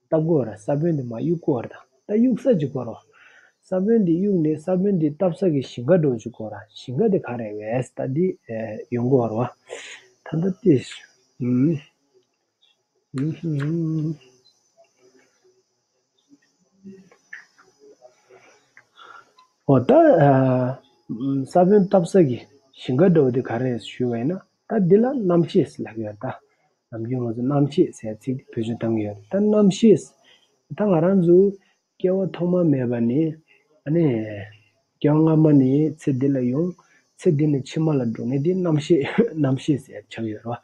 བཏབ་དགོས་རེད། ས་བོན་འདི་མར་གཡུག་དགོས་རེད་ད། ད་གཡུག་ས་ཅིག་དགོས་རེད། ས་བོན་འདི་གཡུག་ནས་ས་བོན་འདི་བཏབ་ས་གི་ཞིང་ཁ་འདྲ་བོ་ཅིག་དགོས་རེད། ཞིང་ཁ་འདི་ག་རེ་རེད། ད་འདི་ཨེ་ཡོང་དགོས་རེད་བ། ད་ལྟ་དེ་ཨུམ། ཨོ་ད་ཨ་ས་བོན་བཏབ་ས་གི་ཞིང་ཁ་འདྲ་བོ་དེ་ག་རེ་ཞུས་པ་ཡིན་ན། ད་འདི་ལ་རྣམ་ཤེས་ལབ་ཀྱི་ཡོད་ད། ནམ་རྒྱུན་ང་ཚོ་རྣམ་ཤེས་ཟེར་ཚིག་དེ་བེད་སྤྱོད་གཏང་གི་ཡོད་ད། རྣམ་ཤེས་ད་ང་རང་ཚོ་སྐྱེ་བ་ཐོག་མ་མེད་པ་ནས་ཨ་ནི་སྐྱེ་བ་སྔ་མ་ནས་ཚེ་འདི་ལ་ཡོང་། ཚེ་འདི་ནས་ཕྱི་མ་ལ་འགྲོ་མཁན་དེ་རྣམ་ཤེས་རྣམ་ཤེས་ཟེར་ཆགས་ཡོད་རེད་བ།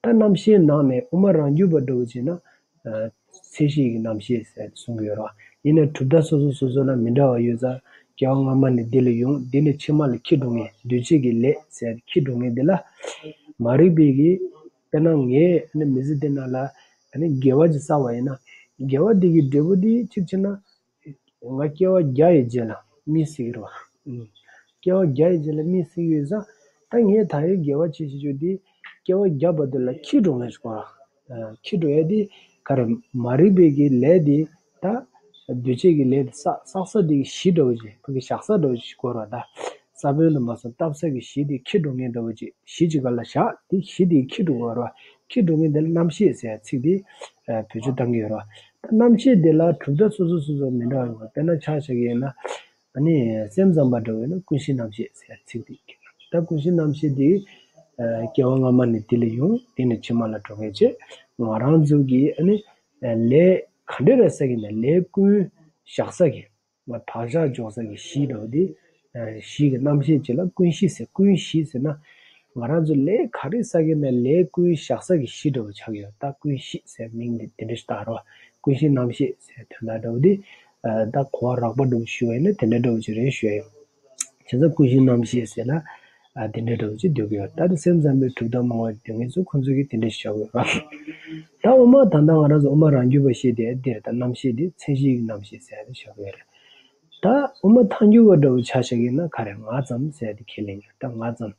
ད་རྣམ་ཤེས་ནང་ནས་དབུ་མ་རང་རྒྱུད་པ་འདྲ་བོ་བྱས་ན། ཨ་ཚད་གཞི་ཡི་རྣམ་ཤེས་ཟེར་གསུང་གི་ཡོད་རེད་བ། ཡིན་ནའི་གྲུབ་མཐའ་སོ་སོ་སོ་སོ་ལ་མི་འདྲ་བ་ཡོད་ཙང་། སྐྱེ་བ་སྔ་མ་ནས་འདི་ལ་ཡོང་། འདི་ནས་ཕྱི་མ་ལ་འཁྱེར་འགྲོ་མཁན་འདུས་བྱས་ཀྱི་ལས་ཟེར་འཁྱེར་འགྲོ་མཁན་འདི་ལ། མ་རིག་པའི་གི་དཔེར་ན་ངས་ཨ་ནི་མི་ཚེ་འདི་ནང་ལ་ཨ་ནི་དགེ་བ་ཅིག་བསགས་པ་ཡིན་ན། དགེ་བ་འདི་གི་འབྲས་བུ་འདི་གཅིག་བྱས་ན། ང་སྐྱེ་བ་བརྒྱ་ཡི་རྗེས་ལ་རྨིས་སྲིད་ཀྱི་རེད་བ། ཨུམ། སྐྱེ་བ་བརྒྱ་ཡི་རྗེས་ལ་རྨིས་སྲིད་ཀྱི་ཡོད་ཙང་། ད་ངས་ད་རེས་དགེ་བ་བྱེད་བྱེད་རྒྱུ་འདི་སྐྱེ་བ་བརྒྱ་བར་དུ་ལ་འཁྱེར་འགྲོ་མཁན་ཞིག་དགོས་རེད། ཨ་འཁྱེར་འགྲོ་ཡ་འདི་ག་རེ། མ་རིག་པའི་གི་ལས་འདི་ད་འདུས་བྱས་ཀྱི་ལས་འདི་བསགས་བསགས་ས་འདི་གི་གཞི་འདྲ་བོ་ཅིག་ཕ་གི་བཞག་ས་འདྲ་བོ་ཅིག་དགོས་རེད་བ། ད་ས་བོན་དུ་མ་སོང་བཏབ་ས་གི་གཞི་འདི་འཁྱེར་འགྲོ་མཁན་འདྲ་བོ་ཅིག་གཞི་ཅིག་ག་ལ་བཞག་དེ་གཞི་དེ་འཁྱེར་འགྲོ་དགོས་རེད་བ། འཁྱེར་འགྲོ་མཁན་དེ་ལ་རྣམ་ཤེས་ཟེར་ཡ་ཚིག་དེ་ཨ་བེད་སྤྱོད་གཏང་གི་ཡོད་རེད་བ། ད་རྣམ་ཤེས་དེ་ལ་གྲུབ་མཐའ་སོ་སོ་སོ་སོ་མི་འདྲ་བ་ཡོད་རེད། དཔེར་ན་ཆ་བཞག་གི་ཡིན་ན། ཨ་ནི་སེམས་ཙམ་པ་འདྲ་བོ་ཡིན་ན་ཀུན་གཞི་རྣམ་ཤེས་ཟེར་ཡ་ཚིག་དེ་ཁྱེར། ད་ཀུན་གཞི་རྣམ་ཤེས་དེ་ཨ་སྐྱེ་བ་སྔ་མ་ནས་འདི་ལ་ཡོང་། འདི་ནས་ཕྱི་མ་ལ་འགྲོ་མཁན་བྱས། ང་རང་ཚོ་གི་ཨ་ནི་ཨ་ལས་ག་འདྲ་རེད་ཟེར་གི་ན་ལས་ཀུན་བཞག་ས་གི། ང་བག་ཆགས་འཇོག་ས་གི་གཞི་འདྲ་བོ་དེ། ཨ་གཞི་གི་རྣམ་ཤེས་ཅིག་ལ་ཀུན་གཞི་ཟེར། ཀུན་གཞི་ཟེར་ན། ང་རང་ཚོ་ལས་ག་རེ་བསགས་ཀྱི་ན་ལས་ཀུན་བཞག་ས་གི་གཞི་འདྲ་བོ་ཆགས་ཡོད། ད་ཀུན་གཞི་ཟེར་མིང་འདི་དེ་འདྲ་ཞིག་བཏགས་རོགས། ཀུན་གཞི་རྣམ་ཤེས་ཟེར་དོན་དག་འདྲ་བོ་དེ། ཨ་ད་གོ་བ་རགས་པ་འདྲ་བོ་ཞུ་བ་ཡིན་ན་དེ་འདྲ་འདྲ་བོ་ཅིག་རེད་ཞུ་ཡ་ཡོད། བྱས་ཙང་ཀུན་གཞི་རྣམ་ཤེས་ཟེར་ན། ཨ་དེ་འདྲ་འདྲ་བོ་ཅིག་འདོད་ཀྱི་ཡོད། ད་དེ་སེམས་ཙམ་པའི་གྲུབ་མཐའ་སྨྲ་བ་སྡུག་བསྔལ་ཚོ་ཁོང་ཚོ་གིས་དེ་འདྲ་ཞིག་བཞག་གི་ཡོད་ར། ད་དབུ་མ་ད་ལྟ་ང་རང་ཚོ་དབུ་མ་རང་རྒྱུད་པ་ཞེས་དེ་འདིར་ད་རྣམ་ཤེས་དེ་མཚན་གཞི་ཡི་རྣམ་ཤེས་ཟེར་ཡ་དེ་བཞག་གི་ཡོད་རེད། ད་དབུ་མ་ཐལ་འགྱུར་བ་འདྲ་བོ་ཆ་བཞག་གི་ན་ག་རེ་ང་ཙམ་ཟེར་ཡ་དེ་ཁས་ལེན་གྱི་རེད། ད་ང་ཙམ།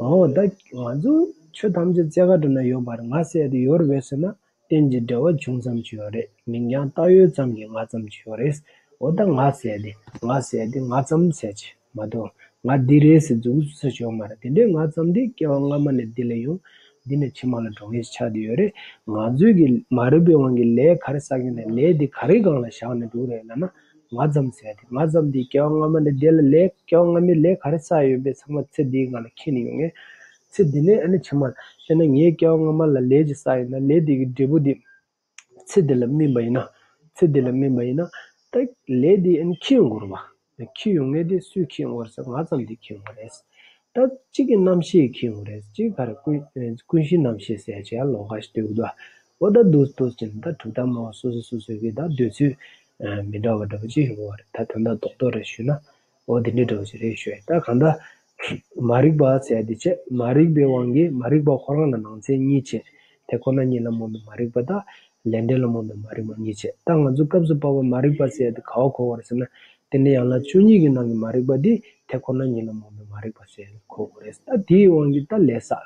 འོ་ད་ང་ཚོ་ཆོས་ཐམས་ཅད་རྩེ་ག་འགྲོ་ན་ཡོད་པ་རེད། ང་ཟེར་ཡ་དེ་ཡོད་རེད་ཟེར་ན། རྟེན་ཅིང་འབྲེལ་བ་བྱུང་ཙམ་ཅིག་ཡོད་རེད། མིང་རྐྱང་བཏགས་ཡོད་ཙམ་གྱི་ང་ཙམ་ཅིག་ཡོད་རེད། འོ་ད་ང་ཟེར་ཏེ་ང་ཟེར་ཏེ་ང་ཙམ་ཟེར་ཅིག་མ་གཏོགས་ང་འདི་རེད་ཟེར་འཛུགས་ས་ཅིག་ཡོད་མ་རེད། དེ་འདྲའི་ང་ཙམ་དེ་སྐྱེ་བ་སྔ་མ་ནས་འདི་ལ་ཡོང་། འདི་ནས་ཕྱི་མ་ལ་འགྲོ་མཁན་ཞིག་ཆགས་བསྡད་ཡོད་རེད། ང་ཚོའི་གི་མ་རིག་པའི་དབང་གིས་ལས་ག་རེ་བསགས་ཀྱི་ན་ལས་འདི་ག་རེའི་སྒང་ལ་བཞག་ནས་འདུག་རེད་ལབ་ན། ང་ཙམ་ཟེར་ཏེ་ང་ཙམ་དེ་སྐྱེ་བ་སྔ་མ་ནས་འདི་ལ་ལས་སྐྱེ་བ་སྔ་མའི་ལས་ག་རེ་བསགས་ཡོད་པའི་ཚང་མ་ཚེ་འདིའི་སྒང་ལ་འཁྱེར་ནས་ཡོང་ངེས། ཚེ་འདི་ནས་ཨ་ནི་ཕྱི་མ་དཔེར་ན་ངའི་སྐྱེ་བ་སྔ་མ་ལ་ལས་ཅིག་བསགས་ཡོད་ན་ལས་དེ་གི་འབྲས་བུ་དེ་ཚེ་འདི་ལ་སྨིན་པ་ཡིན་ན། ཚེ་འདི་ལ་སྨིན་པ་ཡིན་ན། ད་ལས་འདི་ཨ་ནི་འཁྱེར་ཡོང་དགོས་རེད་པ། འཁྱེར་ཡོང་མཁན་དེ་སུས་འཁྱེར་ཡོང་དགོས་རེད་ཟེར་ང་ཙམ་དེ་འཁྱེར་ཡོང་དགོས་རེད། ད་གཅིག་གི་རྣམ་ཤེས་འཁྱེར་ཡོང་དགོས་རེད། གཅིག་ག་རེ་ཀུན་ཀུན་གཞིའི་རྣམ་ཤེས་ཟེར་ཡ་ཅིག་ཡང་ལོགས་ཀ་ཞིག་འདོད་ཀྱི་འདུག་འོ་ད་འདུག་འདུག་ཅིག་ད་གྲུབ་མཐའ་སྨྲ་བ་སོ་སོ་སོ་སོའི་གི་ད་འདོད་ཚུལ་མི་འདྲ་བ་འདྲ་བོ་ཅིག་ཡོང་གི་རེད། ད་དོན་དག་རྡོག་རྡོག་རེ་ཞུས་ན། འོ་དེ་འདྲའི་འདྲ་བོ་ཞིག་རེད་ཞུ་ཡ། ད་གང་ལྟར་མ་རིག་པ་ཟེར་ཡ་དེ་བྱས། མ་རིག་པའི་དབང་གིས་མ་རིག་པ་ཁོ་རང་ལ་ནང་ཚན་གཉིས་བྱས། དེ་ཁོ་ན་ཉིད་ལ་རྨོངས་པའི་མ་རིག་པ་དང་། ལས་འབྲས་ལ་རྨོངས་པའི་མ་རིག་པ་གཉིས་བྱས། ད་ང་ཚོ་སྐབས་སུ་བབ་པ་མ་རིག་པ་ཟེར་ཡ་དེ་ག་བ་གོ་བ་རེད་ཟེར་ན། དེ་ནས་ཡན་ལག་བཅུ་གཉིས་ཀྱི་ནང་གི་མ་རིག་པ་དེ་དེ་ཁོ་ན་ཉིད་ལ་རྨོངས་པའི་མ་རིག་པ་ཟེར་གོ་དགོས་རེད། ད་དེའི་དབང་གིས་ད་ལས་བསགས།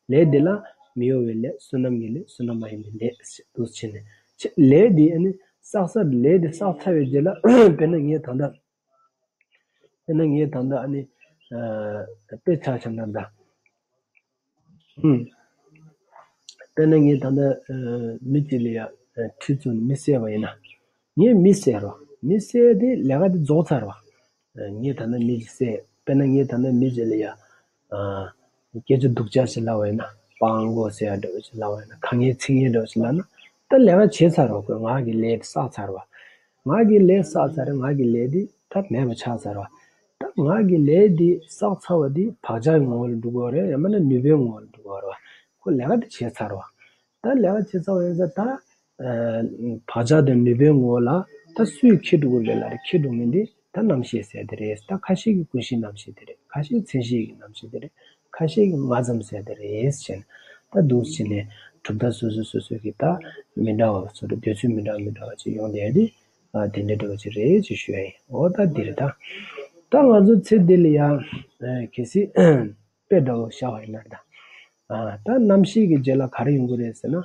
ལས་དེ་ལ་མི་གཡོ་བའི་ལས། བསོད་ནམས་ཀྱི་ལས། བསོད་ནམས་མ་ཡིན་པའི་ལས་ཟེར་འདུག་བྱས་ནས། ལས་དེ་ཨ་ནི་བསགས་ས་ལས་དེ་བསགས་ཚར་བའི་རྗེས་ལ་དཔེར་ན་ངས་ད་ལྟ། དཔེར་ན་ངས་ད་ལྟ་ཨ་ནི། ཨ། དཔེ་ཆ་བཞག་ན་ད། ཧུམ། དཔེར་ན་ངས་ད་ལྟ། ཨ། མི་གཅིག་ལ་ཡ། ཨ། གྲི་བཙུགས་ནས་མི་བསད་པ་ཡིན་ན། ངས་མི་བསད་རོ། མི་བསད་དེ་ལས་ཀ་དེ་རྫོགས་ཚར་བ། ཨ། ངས་ད་ལྟ་མི་གཅིག་བསད། དཔེར་ན་ངས་ད་ལྟ་མི་གཅིག་ལ་ཡ། ཨ། སྐད་ཆ་སྡུག་ཅག་ཞིག་ལབ་པ་ཡིན་ན། སྤྲང་པོ་ཟེར་ཡ་འདྲ་བོ་ཞིག་ལབ་པ་ཡིན་ན། ཁ་ངན་ཚིག་ངན་འདྲ་བོ་ཞིག་ལབ་ན། ད་ལས་ཀ་བྱས་ཚར་བ། ཁོས་ངག་གི་ལས་དེ་བསགས་ཚར་བ། ངག་གི་ལས་བསགས་ཚར་རེད། ངག་གི་ལས་དེ་ད་མེད་པ་ཆགས་ཚར་བ། ད་ངག་གི་ལས་དེ་བསགས་ཚར་བ་དེ་བག་ཆགས་ཀྱི་ངོ་བོ་ལ་འགྲོ་གི་ཡོད་རེད། ཡང་མིན་ན་ནུས་པའི་ངོ་བོ་ལ་འགྲོ་གི་ཡོད་རེད་བ། ཁོ་ལས་ཀ་དེ་བྱས་ཚར་བ། ད་ལས་ཀ་བྱས་ཚར་བ་ཡིན་ཙང་ད། ཨ། བག་ཆགས་དང་ནུས་པའི་ངོ་བོ་ལ་ད་སུས་འཁྱེར་འགྲོ་གི་རེད་ལབ་རེད། འཁྱེར་འགྲོ་མཁན་དེ་ད་རྣམ་ཤེས་ཟེར་དེ་རེད། ད་ཁ་ཤས་ཀྱིས་ཀུན་གཞིའི་རྣམ་ཤེས་དེ་རེད། ཁ་ཤས་མཚན་གཞི་ཡི་རྣམ་ཤེས་དེ་རེད། ཁ་ཤས་ཀྱིས་ང་ཙམ་ཟེར་དེ་རེད་ཟེར་ནས། ད་འདུག་སེ་བྱས་ནས་གྲུབ་མཐའ་སོ་སོ་སོ་སོ་གི་ད་མི་འདྲ་བ་སོ་སོ་འདོད་ཚུལ་མི་འདྲ་མི་འདྲ་བ་ཅིག་ཡོང་བསྡད་དེ། ཨ། དེ་འདྲ་འདྲ་བ་ཅིག་རེད་ཅེས་ཞུ་ཡ་ཡིན། འོ་ད་འདི་རེད་ད། ད་ང་ཚོ་ཚེ་འདི་ལ་ཡ། ཨ། གལ་སྲིད་དཔེ་འདྲ་བོ་བཞག་པ་ཡིན་ན་ད། ཨ། ད་རྣམ་ཤེས་ཀྱི་རྗེས་ལ་ག་རེ་ཡོང་གི་རེད་ཟེར་ན།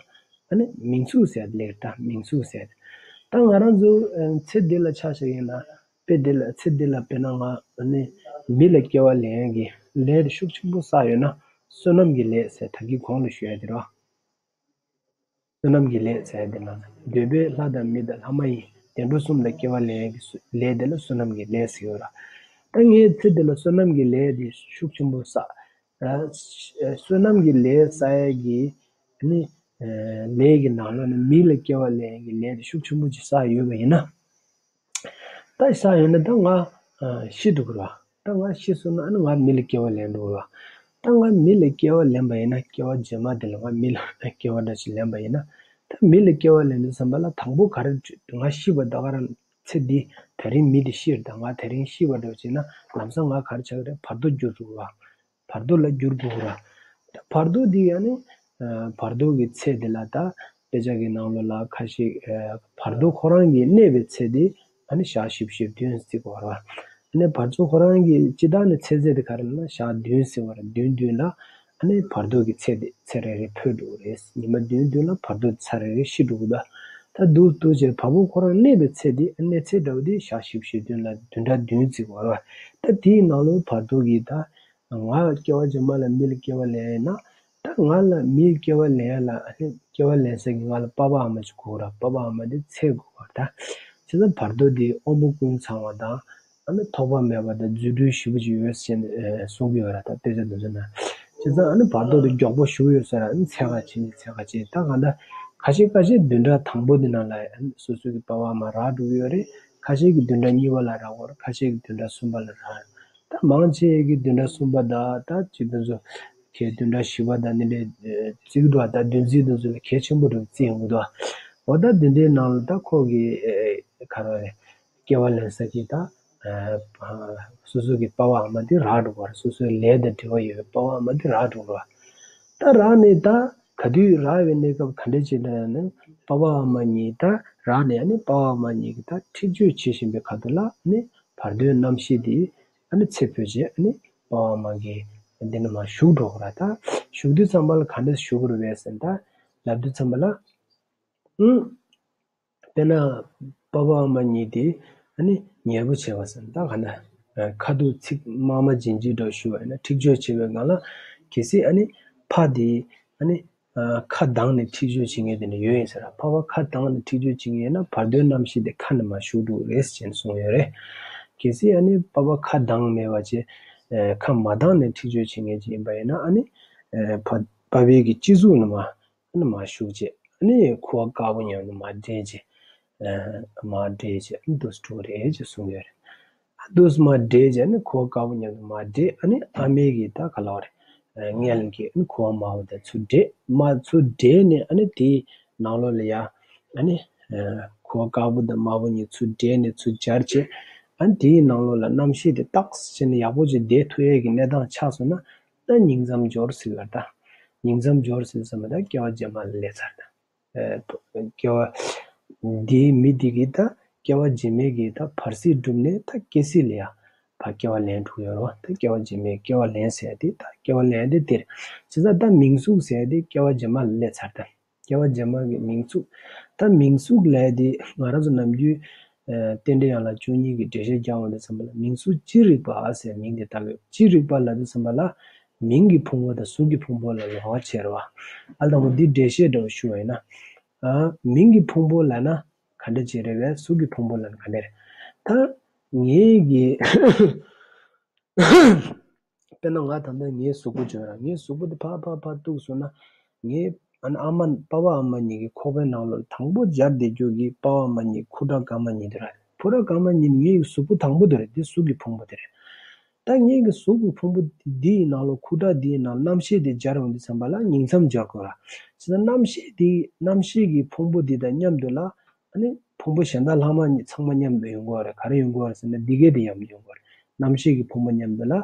ཨ་ནི་མིང་ཚིག་ཟེར་ལེགས་ད། མིང་ཚིག་ཟེར། ད་ང་རང་ཚོ། ཨ། ཚེ་འདི་ལ་ཆ་བཞག་ཡིན་ན། དཔེ་འདི་ལ། ཚེ་འདི་ལ་དཔེར་ན་ང་ཨ་ནི་མི་ལ་སྐྱེ་བ་ལེན་ཡག་གི་ལས་དེ་ཤུགས་ཆེན་པོ་བསགས་ཡོད་ན། བསོད་ནམས་ཀྱི་ལས་ཟེར་ད་གིན་གོང་ལ་ཞུ་ཡ་དེ་རེད་བ། བསོད་ནམས་ཀྱི་ལས་ཟེར་ཡ་དེ་ལ་འདོད་པས་ལྷ་དང་མི་དང་ལྷ་མ་ཡིན་བདེ་འགྲོ་གསུམ་ལ་སྐྱེ་བ་ལེན་ཡག་གི་ལས་དེ་ལ་བསོད་ནམས་ཀྱི་ལས་ཟེར་ཡོད་ར། ད་ངས་ཚེ་འདི་ལ་བསོད་ནམས་ཀྱི་ལས་དེ་ཤུགས་ཆེན་པོ་བསགས། ཨ། བསོད་ནམས་ཀྱི་ལས་བསགས་ཡག་གི་ནི། ཨ། ལས་ཀྱི་ནང་ལོགས་ནས་མི་ལ་སྐྱེ་བ་ལེན་ཡག་གི་ལས་དེ་ཤུགས་ཆེན་པོ་ཅིག་བསགས་ཡོད་པ་ཡིན་ན། ད་བསགས་ཡོད་ན་ད་ང་ཤི་འགྲོ་གི་རེད་བ། ད་ང་ཤི་སོང་ན་ཨ་ནི་ང་མི་ལ་སྐྱེ་བ་ལེན་འགྲོ་གི་རེད་བ། ད་ང་མི་ལ་སྐྱེ་བ་ལེན་པ་ཡིན་ན། སྐྱེ་བ་རྗེས་མ་དེ་ལ་ང་མི་ལ་སྐྱེ་བ་འདྲ་ཞིག་ལེན་པ་ཡིན་ན། ད་མི་ལ་སྐྱེ་བ་ལེན་དུས་ཙམ་པ་ལ་དང་པོ་ག་རེ། ང་ཤི་བ་ད་ག་རང་ཚེ་འདི་དེ་རིང་མི་དེ་ཤི་རེད། ད་ང་དེ་རིང་ཤི་བ་འདྲ་བྱས་ན་ལམ་སང་ང་ག་རེ་ཆགས་ཀྱི་རེད། བར་དོ་འགྱུར་འགྲོ་གི་རེད་བ། བར་དོ་ལ་འགྱུར་དགོས་ར། ད་བར་དོ་འདི་ཡང་ནི། ཨ། བར་དོ་གི་ཚེ་འདི་ལ་ད་དཔེ་ཆ་གི་ནང་ལོགས་ལ་ཁ་ཤས། ཨ། བར་དོ་ཁོ་རང་གི་གནས་པའི་ཚེ་འདི་ཨ་ནི་ཞག་བཞི་བཅུ་ཞེ་བདུན་ཟེར་གོ་ར། ཨ་ནི་བར་དོ་ཁོ་རང་གི་སྤྱི་བཏང་ནས་ཚེ་ཚད་དེ་ག་རེ་ལབ་ན་ཞག་བདུན་ཟེར་བ་ར། བདུན་བདུན་ལ་ཨ་ནི་བར་དོ་གི་ཚེ་འདི་ཚེ་རེ་རེ་འཕོས་འགྲོ་གི་རེད། ཉི་མ་བདུན་བདུན་ལ་བར་དོ་ཚེ་རེ་རེ་ཤི་འགྲོ་གི་འདུག་ད་འདུག་འདུག་བྱས་བ་པོ་ཁོ་རང་གནས་པའི་ཚེ་འདི། གནས་ཚད་འདྲ་བོ་འདི་ཞག་བཞི་བཅུ་ཞེ་བདུན་ལ་བདུན་ཕྲག་བདུན་ཟེར་གོ་ར། ད་དེའི་ནང་ལོགས་བར་དོ་གི་ད། ང་སྐྱེ་བ་རྗེས་མ་ལ་མི་ལ་སྐྱེ་བ་ལེན་ཡ་ཡིན་ན། ད་ང་ལ་མི་ལ་སྐྱེ་བ་ལེན་ཡ་ལ། ཨ་ནི་སྐྱེ་བ་ལེན་ས་གི་ང་ལ་པ་ཕ་ཨ་མ་ཅིག་དགོས་ར། པ་ཕ་ཨ་མ་དེ་འཚོལ་དགོས་པ་རེད་ད། བྱས་ཙང་བར་དོ་དེ་དབང་པོ་ཀུན་ཚང་བ་དང་། ཨ་ནི་ཐོགས་པ་མེད་པ་དང་རྫུ་འཕྲུལ་ཞེ་པོ་ཅིག་ཡོད་ཟེར་ནས་གསུང་གི་ཡོད་ར། ད་དཔེ་ཆ་དེ་ཚོ་ན། བྱས་ཙང་ཨ་ནི་བར་དོ་དེ་མགྱོགས་པོ་ཞེ་པོ་ཡོད་ས་ར། ཨ་ནི་འཚོལ་ག་ཕྱིན་ནས་འཚོལ་ག་ཕྱིན། ད་གང་ལྟར་ཁ་ཤས་ཁ་ཤས་བདུན་ཕྲག་དང་པོ་དེ་ནང་ལ་ཨ་ནི་སོ་སོ་གི་པ་ཕ་ཨ་མ་རག་འགྲོ་གི་ཡོད་རེད། ཁ་ཤས་ཀྱིས་བདུན་ཕྲག་གཉིས་པ་ལ་རག་གི་ཡོད་རེད། ཁ་ཤས་ཀྱིས་བདུན་ཕྲག་གསུམ་པ་ལ་རག་ད་མང་ཆེ་གི་བདུན་ཕྲག་གསུམ་པ་དང་ད་ཅིག་དེ་ཚོ་གལ་བདུན་ཕྲག་བཞི་པ་དང་འདི་འདྲའི་བརྩི་གི་འདུག་ད་བདུན་ཚིགས་དེ་ཚོ་ལ་གལ་ཆེན་པོ་འདྲ་བརྩི་ཡོང་གི་འདུག་འོ་ད་འདི་འདྲའི་ནང་ལ་ད་ཁོ་གི་ག་རེ་རེད། སྐྱེ་བ་ལེན་ས་གི་ད་ སོ་སོ་གི་པ་ཕ་ཨ་མ་དེ་རག་འགྲོ་བར། སོ་སོའི་ལས་དང་འབྲེལ་བ་ཡོད་པའི་པ་ཕ་ཨ་མ་དེ་རག་འགྲོ་བར། ད་རག་ནས་ད་ག་དུས་རག་པའི་གནས་སྐབས་ག་འདྲ་ཅིག་ལ་ནི་པ་ཕ་ཨ་མ་གཉིས་ད་རག་ནས་ནི་པ་ཕ་ཨ་མ་གཉིས་ཀྱིས་ད་འཁྲིག་སྤྱོད་བྱེད་བཞིན་པའི་ཁ་ཐུག་ལ་ནི་བར་དོའི་རྣམ་ཤེས་དེ་ནི་ཚེ་འཕོས་རྗེས་ནི་པ་ཕ་ཨ་མ་གི་འདི་ནས་མར་ཞུགས་འགྲོ་གི་རེད། ད་ཞུགས་དུས་ཙམ་པ་ལ་ག་འདྲ་ཞུགས་དགོས་རེད་པས་ཟེར་ན། ད་ལབ་དུས་ཙམ་པ་ལ། ཨུ། དཔེར་ན། པ་ཕ་ཨ་མ་གཉིས་དེ་ཨ་ནི་ཉལ་པོ་བྱས་པ་ཟེར་ན་ད་ག་ན། ཁ་ཐུག་ཚིག་དམར་དམར་རྗེན་རྗེན་འདྲ་ཞུ་བ་ཡིན་ན་འཁྲིག་སྤྱོད་བྱེད་པའི་སྒང་ལ། གལ་སྲིད་ཨ་ནི་ཕ་དེ་ཨ་ནི་ཁ་གདངས་ནས་འཁྲིག་སྤྱོད་བྱེད་མཁན་དེ་འདྲ་ཡོད་ཡིན་ཟེར། ཕ་ཕ་ཁ་གདངས་ནས་འཁྲིག་སྤྱོད་བྱེད་མཁན་ཡིན་ན་བར་དོའི་རྣམ་ཤེས་དེ་ཁ་ནས་མར་ཞུགས་འགྲོ་གི་རེད་ཅེས་གསུངས་ཡོད་རེད། གལ་སྲིད་ཨ་ནི་པ་ཕ་ཁ་གདངས་མེད་པ་བྱས། ཁ་མ་གདངས་ནས་འཁྲིག་སྤྱོད་བྱེད་མཁན་ཅིག་ཡིན་པ་ཡིན་ན་ཨ་ནི། ཕ་ཕ་ཕའི་གི་སྤྱི་གཟུགས་ནས་མར། ཨ་ནི་མར་ཞུགས་བྱས། ཨ་ནི་ཁུ་བ་དཀར་པོ་མཉམ་དུ་མར་འདྲེས་བྱས། ཨ་མར་འདྲེས་བྱས་ཨ་ནི་འདུག་སེ་འགྲོ་གི་རེད་ཅེས་གསུངས་ཡོད་རེད། ཨ་འདུག་སེ་མར་འདྲེས་བྱས་ཨ་ནི་ཁུ་བ་དཀར་པོ་མཉམ་དུ་མར་འདྲེས། ཨ་ནི་ཨ་མའི་གི་ད་ག་ལབ་རེད། ཨ་མངལ་གྱི་ཨ་ནི་ཁུ་བ་དམར་པོ་དང་ཚུར་འདྲེས། མར་ཚུར་འདྲེས་ནས་ཨ་ནི་དེའི་ནང་ལོགས་ལ་ཡ། ཨ་ནི། ཨ་ཁུ་བ་དཀར་པོ་དང་དམར་པོ་གཉིས་ཚུར་འདྲེས་ནས་ཚུར་སྦྱར་བྱས། ཨ་ནི་དེའི་ནང་ལོགས་ལ་རྣམ་ཤེས་དེ་ཏོག་ཙམ་བྱས་ནས་ཡག་པོ་ཅིག་བསྡད་ཐུབ་ཡས་ཀྱི་གནས་སྟངས་ཆགས་སོང་ན། ད་ཉིང་མཚམས་སྦྱོར་ཟེར་བ་ད། ཉིང་མཚམས་སྦྱོར་ཟེར་ཙམ་པ་ད་སྐྱེ་བ་རྗེས་མ་ལ་སླེབས་ཚར་ད། ཨེ། སྐྱེ་བ། འདིའི་མི་འདི་གིས་ད་སྐྱེ་བ་རྗེས་མའི་གི་ད་བར་སྲིད་བསྒྲུབས་ནས་ད་སྐྱེ་སྲིད་ལ་ཡ། ཕར་སྐྱེ་བ་ལེན་འགྲོ་གི་ཡོད་རེད་བ། ད་སྐྱེ་བ་རྗེས་མའི་སྐྱེ་བ་ལེན་ཟེར་ཡ་དེ་ད་སྐྱེ་བ་ལེན་དེ་དེ་རེད། བྱས་ཙང་ད་མིང་གཟུགས་ཟེར་ཡ་དེ་སྐྱེ་བ་རྗེས་མ་ལ་སླེབས་ཚར་ད། སྐྱེ་བ་རྗེས་མ་གི་མིང་གཟུགས། ད་མིང་གཟུགས་ལབ་ཡ་དེ་ང་རང་ཚོ་ནམ་རྒྱུན། ཨ་རྟེན་འབྲེལ་ཡན་ལག་བཅུ་གཉིས་ཀྱི་འགྲེལ་བཤད་རྒྱག་འོང་དུས་ཙམ་པ་ལ་མིང་གཟུགས་ཅི་རིགས་པ་ཟེར་མིང་དེ་བཏགས་ཡོད། ཅི་རིགས་པ་ལབ་དུས་ཙམ་པ་ལ་མིང་གི་ཕུང་པོ་དང་གཟུགས་ཀྱི་ཕུང་པོ་ལ་ལབ་པ་བྱས་རེད་བ། ཨ་དང་པོ་འདི་འགྲེལ་བཤད་འདྲ་བོ་ཞུ་བ་ཡིན་ན། ཨ་མིང་གི་ཕུང་པོ་ལབ་ན་ག་འདྲ་ཅིག་རེད་པས། གཟུགས་ཀྱི་ཕུང་པོ་ལབ་ན་ག་འདྲ་རེད། ད་ངའི་གི་དཔེར་ན་ང་ད་ལྟ་ངའི་གཟུགས་པོ་བརྗོད་ན་ངའི་གཟུགས་པོ་དེ་ཕར་ཕར་ཕར་གཏུགས་སོང་ན། ངའི་ཨ་ནི་ཨ་མ་པ་ཕ་ཨ་མ་གཉིས་ཀྱི་ཁོག་པའི་ནང་ལོགས་དང་པོ་སྦྱར་བསྡད་རྒྱུ་གི་པ་ཕ་ཨ་མ་གཉིས་ཁུ་ཁྲག་དཀར་དམར་གཉིས་དེ་རེད། ཁུ་ཁྲག་དཀར་དམར་གཉིས་ངའི་གཟུགས་པོ་དང་པོ་དེ་རེད། དེ་གཟུགས་ཀྱི་ཕུང་པོ་དེ་རེད། ད་ངའི་གི་གཟུགས་ཀྱི་ཕུང་པོ་འདིའི་ནང་ལོགས་ཁུ་ཁྲག་འདིའི་ནང་རྣམ་ཤེས་དེ་སྦྱར་འོང་དུས་ཙམ་པ་ལ་ཉིང་མཚམས་སྦྱར་དགོས་ར། བྱས་ཙང་རྣམ་ཤེས་དེ་རྣམ་ཤེས་ཀྱི་ཕུང་པོ་འདི་དང་མཉམ་དུ་ལ། ཨ་ནི་ཕུང་པོ་གཞན་དག་ལྷག་མ་གཉིས་ཚང་མ་མཉམ་དུ་ཡོང་གི་ཡོད་རེད། ག་རེ་ཡོང་གི་ཡོད་རེད་ཟེར་ན་འདི་གས་དེ་མཉམ་དུ་ཡོང་གི་ཡོད་རེད། རྣམ་ཤེས་ཀྱི་ཕུང་པོ་མཉམ་དུ་ལ།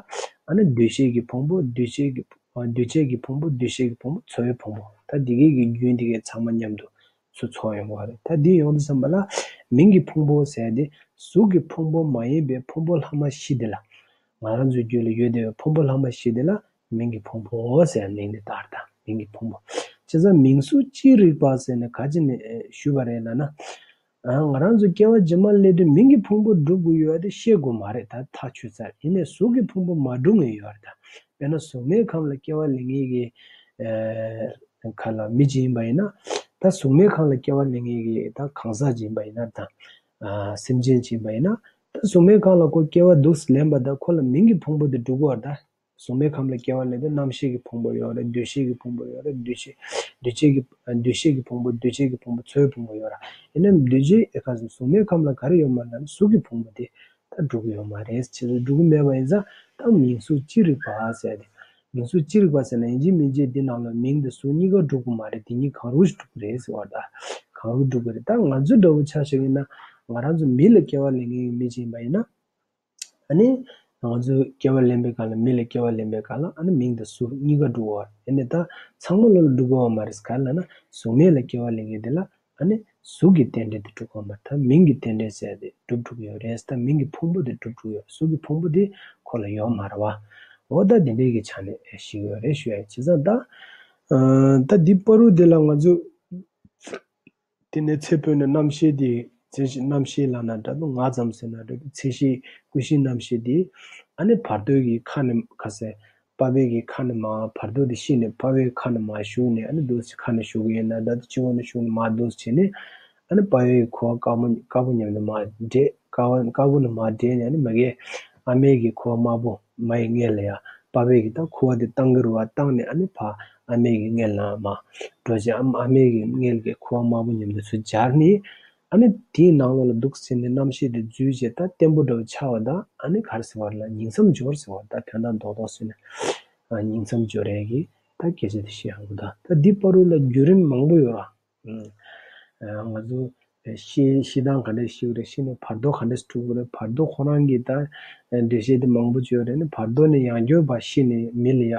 ཨ་ནི་འདུ་ཤེས་ཀྱི་ཕུང་པོ་འདུ་བྱེད་ཀྱི་ཨ་འདུ་བྱེད་ཀྱི་ཕུང་པོ་འདུ་ཤེས་ཀྱི་ཕུང་པོ་ཚོར་བའི་ཕུང་པོ། ད་འདི་གས་ཀྱི་རྒྱུན་འདི་གས་ཚང་མ་མཉམ་དུ་ཚུར་ཚོར་ཡོང་གི་ཡོད་རེད། ད་འདི་ཡོང་དུས་ཙམ་པ་ལ་མིང་གི་ཕུང་པོ་ཟེར་ཏེ་གཟུགས་ཀྱི་ཕུང་པོ་མ་ཡིན་པའི་ཕུང་པོ་ལྷག་མ་བཞི་འདི་ལ། ང་རང་ཚོའི་རྒྱུད་ལ་ཡོད་བསྡད་པའི་ཕུང་པོ་ལྷག་མ་བཞི་འདི་ལ་མིང་གི་ཕུང་པོ་ཟེར་མིང་འདི་བཏགས་དང་མིང་གི་ཕུང་པོ། བྱས་ཙང་མིང་གཟུགས་ཅི་རིགས་པ་ཟེར་ནས་ག་ཅི་ནས་ཨེ་ཞུས་པ་རེད་ལབ་ན། ཨ་ང་རང་ཚོ་སྐྱེ་བ་རྗེས་མ་སླེབས་དུས་མིང་གི་ཕུང་པོ་སྒྲུབ་དགོས་ཡོད་དེ་ཤེས་དགོས་མ་རེད། ད་ཐག་ཆོད་ཚར། ཡིན་ནའི་གཟུགས་ཀྱི་ཕུང་པོ་མ་སྒྲུབ་མཁན་ཡོད་རེད་ད། དཔེར་ན་གཟུགས་མེད་ཁམས་ལ་སྐྱེ་བ་ལེན་མཁན་གྱི་ཨེ་ག་ལ་མི་ཅིག་ཡིན་པ་ཡིན་ན། ད་གཟུགས་མེད་ཁམས་ལ་སྐྱེ་བ་ལེན་མཁན་གྱི་ད་གང་ཟག་ཅིག་ཡིན་པ་ཡིན་ན་ད། ཨ་སེམས་ཅན་ཅིག་ཡིན་པ་ཡིན་ན། ད་གཟུགས་མེད་ཁམས་ལ་ཁོ་སྐྱེ་བ་འདུག་སེ་ལེན་པ་ད་ཁོ་ལ་མིང་གི་ཕུང་པོ་དེ་སྒྲུབ་དགོས་རེད་ད། གཟུགས་མེད་ཁམས་ལ་སྐྱེ་བ་ལེན་དུས་རྣམ་ཤེས་ཀྱི་ཕུང་པོ་ཡོད་རེད། འདུ་ཤེས་ཀྱི་ཕུང་པོ་ཡོད་རེད། འདུ་ཤེས་འདུ་བྱེད་ཀྱི་འདུ་ཤེས་ཀྱི་ཕུང་པོ་འདུ་བྱེད་ཀྱི་ཕུང་པོ་ཚོར་བའི་ཕུང་པོ་ཡོད་རེད། ཡིན་ནའི་འདུ་བྱེད་ཨེ་ཁ་སང་གཟུགས་མེད་ཁམས་ལ་ག་རེ་ཡོད་མ་ལབ་ན་གཟུགས་ཀྱི་ཕུང་པོ་དེ་ད་སྒྲུབ་ཀྱི་ཡོད་མ་རེད། བྱས་ཙང་སྒྲུབ་ཀྱི་མེད་པ་ཡིན་ཙང་ད་མིང་གཟུགས་ཅི་རིགས་པ་ཟེར་ཏེ། མིང་གཟུགས་ཅི་རིགས་པ་ཟེར་ན་ཡིན་གཅིག་མིན་གཅིག་འདི་ནང་ལ་མིང་དང་གཟུགས་གཉིས་ཀ་སྒྲུབ་ཀྱི་མ་རེད། དེ་གཉིས་གང་རུང་ཞིག་སྒྲུབ་ཀྱི་རེད་ཟེར་བ་ད། གང་རུང་སྒྲུབ་ཀྱི་རེད། ད་ང་ཚོ་འདྲ་བོ་ཆ་བཞག་ཡིན་ན་ང་རང་ཚོ་མི་ལ་སྐྱེ་བ་ལེན་མཁན་གྱི་མི་ཅིག་ཡིན་པ་ཡིན་ན། ཨ་ནི། ང་ཚོས་སྐྱེ་བ་ལེན་པའི་སྐབས་ལ་མི་ལ་སྐྱེ་བ་ལེན་པའི་སྐབས་ལ་ཨ་ནི་མིང་དང་གཟུགས་གཉིས་ཀ་སྒྲུབ་དགོས་པ་རེད། ཨ་ནི་ད་ཚང་མ་ལོ་ལ་སྒྲུབ་དགོས་པ་མ་རེད། ག་རེ་ལབ་ན་གཟུགས་མེད་ལ་སྐྱེ་བ་ལེན་མཁན་དེ་ལ་ཨ་ནི་གཟུགས་ཀྱི་རྟེན་འབྲེལ་དེ་སྒྲུབ་དགོས་པ་མ་རེད། ད་མིང་གི་རྟེན་འབྲེལ་ཟེར་དེ་སྒྲུབ་ཐུབ་ཀྱི་ཡོད་རེད། ད་མིང་གི་ཕུང་པོ་དེ་སྒྲུབ་ཐུབ་ཡོད། གཟུགས་ཀྱི་ཕུང་པོ་དེ་ཁོ་ལ་ཡོད་མ་རེད་བ། འོ་ད་དེ་འདྲའི་གི་ཆ་ནས་ཤེས་ཀྱི་ཡོད་རེད་ཞུ་ཡ། བྱས་ཙང་ད་ཨ་ད་འདི་བར་དུ་དེ་ལ་ང་ཚོས། དེ་ནས་ཚེ་འཕོས་ནས་རྣམ་ཤེས་དེ། ཚེ་ཤེས་རྣམ་ཤེས་ལབ་ན་འདྲ་འདུག་ང་ཙམ་ཟེར་ན་འདྲ་འདུག་ཚེ་ཤེས་ཀུན་ཤེས་རྣམ་ཤེས་དེ། ཨ་ནི་བར་དོའི་གི་ཁ་ནས་ཁ་ཟེར། པ་ཕའི་གི་ཁ་ནས་མར་བར་དོ་དེ་ཤེས་ནས་པ་ཕའི་ཁ་ནས་མར་ཞུགས་ནས་ཨ་ནི་འདུག་སེ་ཁ་ནས་ཞུགས་ཀྱི་ཡིན་ན་འདྲ་འདུག་སྤྱི་བོ་ནས་ཞུགས་ནས་མར་འདུག་སེ་བྱས་ནས། ཨ་ནི་པ་ཕའི་གི་ཁུ་བ་དཀར་པོ་དཀར་པོ་མཉམ་དུ་མར་འདྲེས། དཀར་པོ་དཀར་པོ་ནས་མར་འདྲེས་ནས་ཨ་ནི་མ་གི་ཨ་མའི་གི་ཁུ་བ་དམར་པོ། མ་ཡི་མངལ་ལ་ཡ། པ་ཕའི་གི་ད་ཁུ་བ་དེ་བཏང་གི་རེད་བ། བཏང་ནས་ཨ་ནི་ཕར་ཨ་མའི་གི་མངལ་ནང་མར་འགྲོ་བྱས། ཨ་ཨ་མའི་གི་མངལ་གྱི་ཁུ་བ་དམར་པོ་མཉམ་དུ་ཚུར་སྦྱར་ནས། ཨ་ནི་དེའི་ནང་ལོགས་ལ་འདུག་སེ་བྱས་ནས་རྣམ་ཤེས་དེ་འཛུལ་བྱས་ད་བརྟན་པོ་འདྲ་བོ་ཆགས་པ་དང་། ཨ་ནི་ག་རེ་ཟེར་བ་ལ་ཉིང་མཚམས་སྦྱོར་ཟེར་བ། ད་དོན་དག་རྡོག་རྡོག་བཟོས་ནས་ཨ་ཉིང་མཚམས་སྦྱོར་ཡས་ཀྱི་ད་སྐད་ཆ་དེ་བཤད་ཡོང་གི། ད་ད་འདི་བར་དུ་ལ་བརྒྱུད་རིམ་མང་པོ་ཡོད་ར། ཨ་ང་ཚོ་ ཤི་ཤི་སྟངས་ག་འདྲས་ཤི་གི་རེད། ཤི་ནས་བར་དོ་ག་འདྲས་སུ་འགྲོ་གི་རེད། བར་དོ་ཁོ་རང་གི་ད་འགྲེལ་བཤད་དེ་མང་པོ་བྱས་ཡོད་རེད། ནི་བར་དོ་ནས་ཡང་བསྐྱར་ཕར་ཤི་ནས་མི་ལ་ཡ་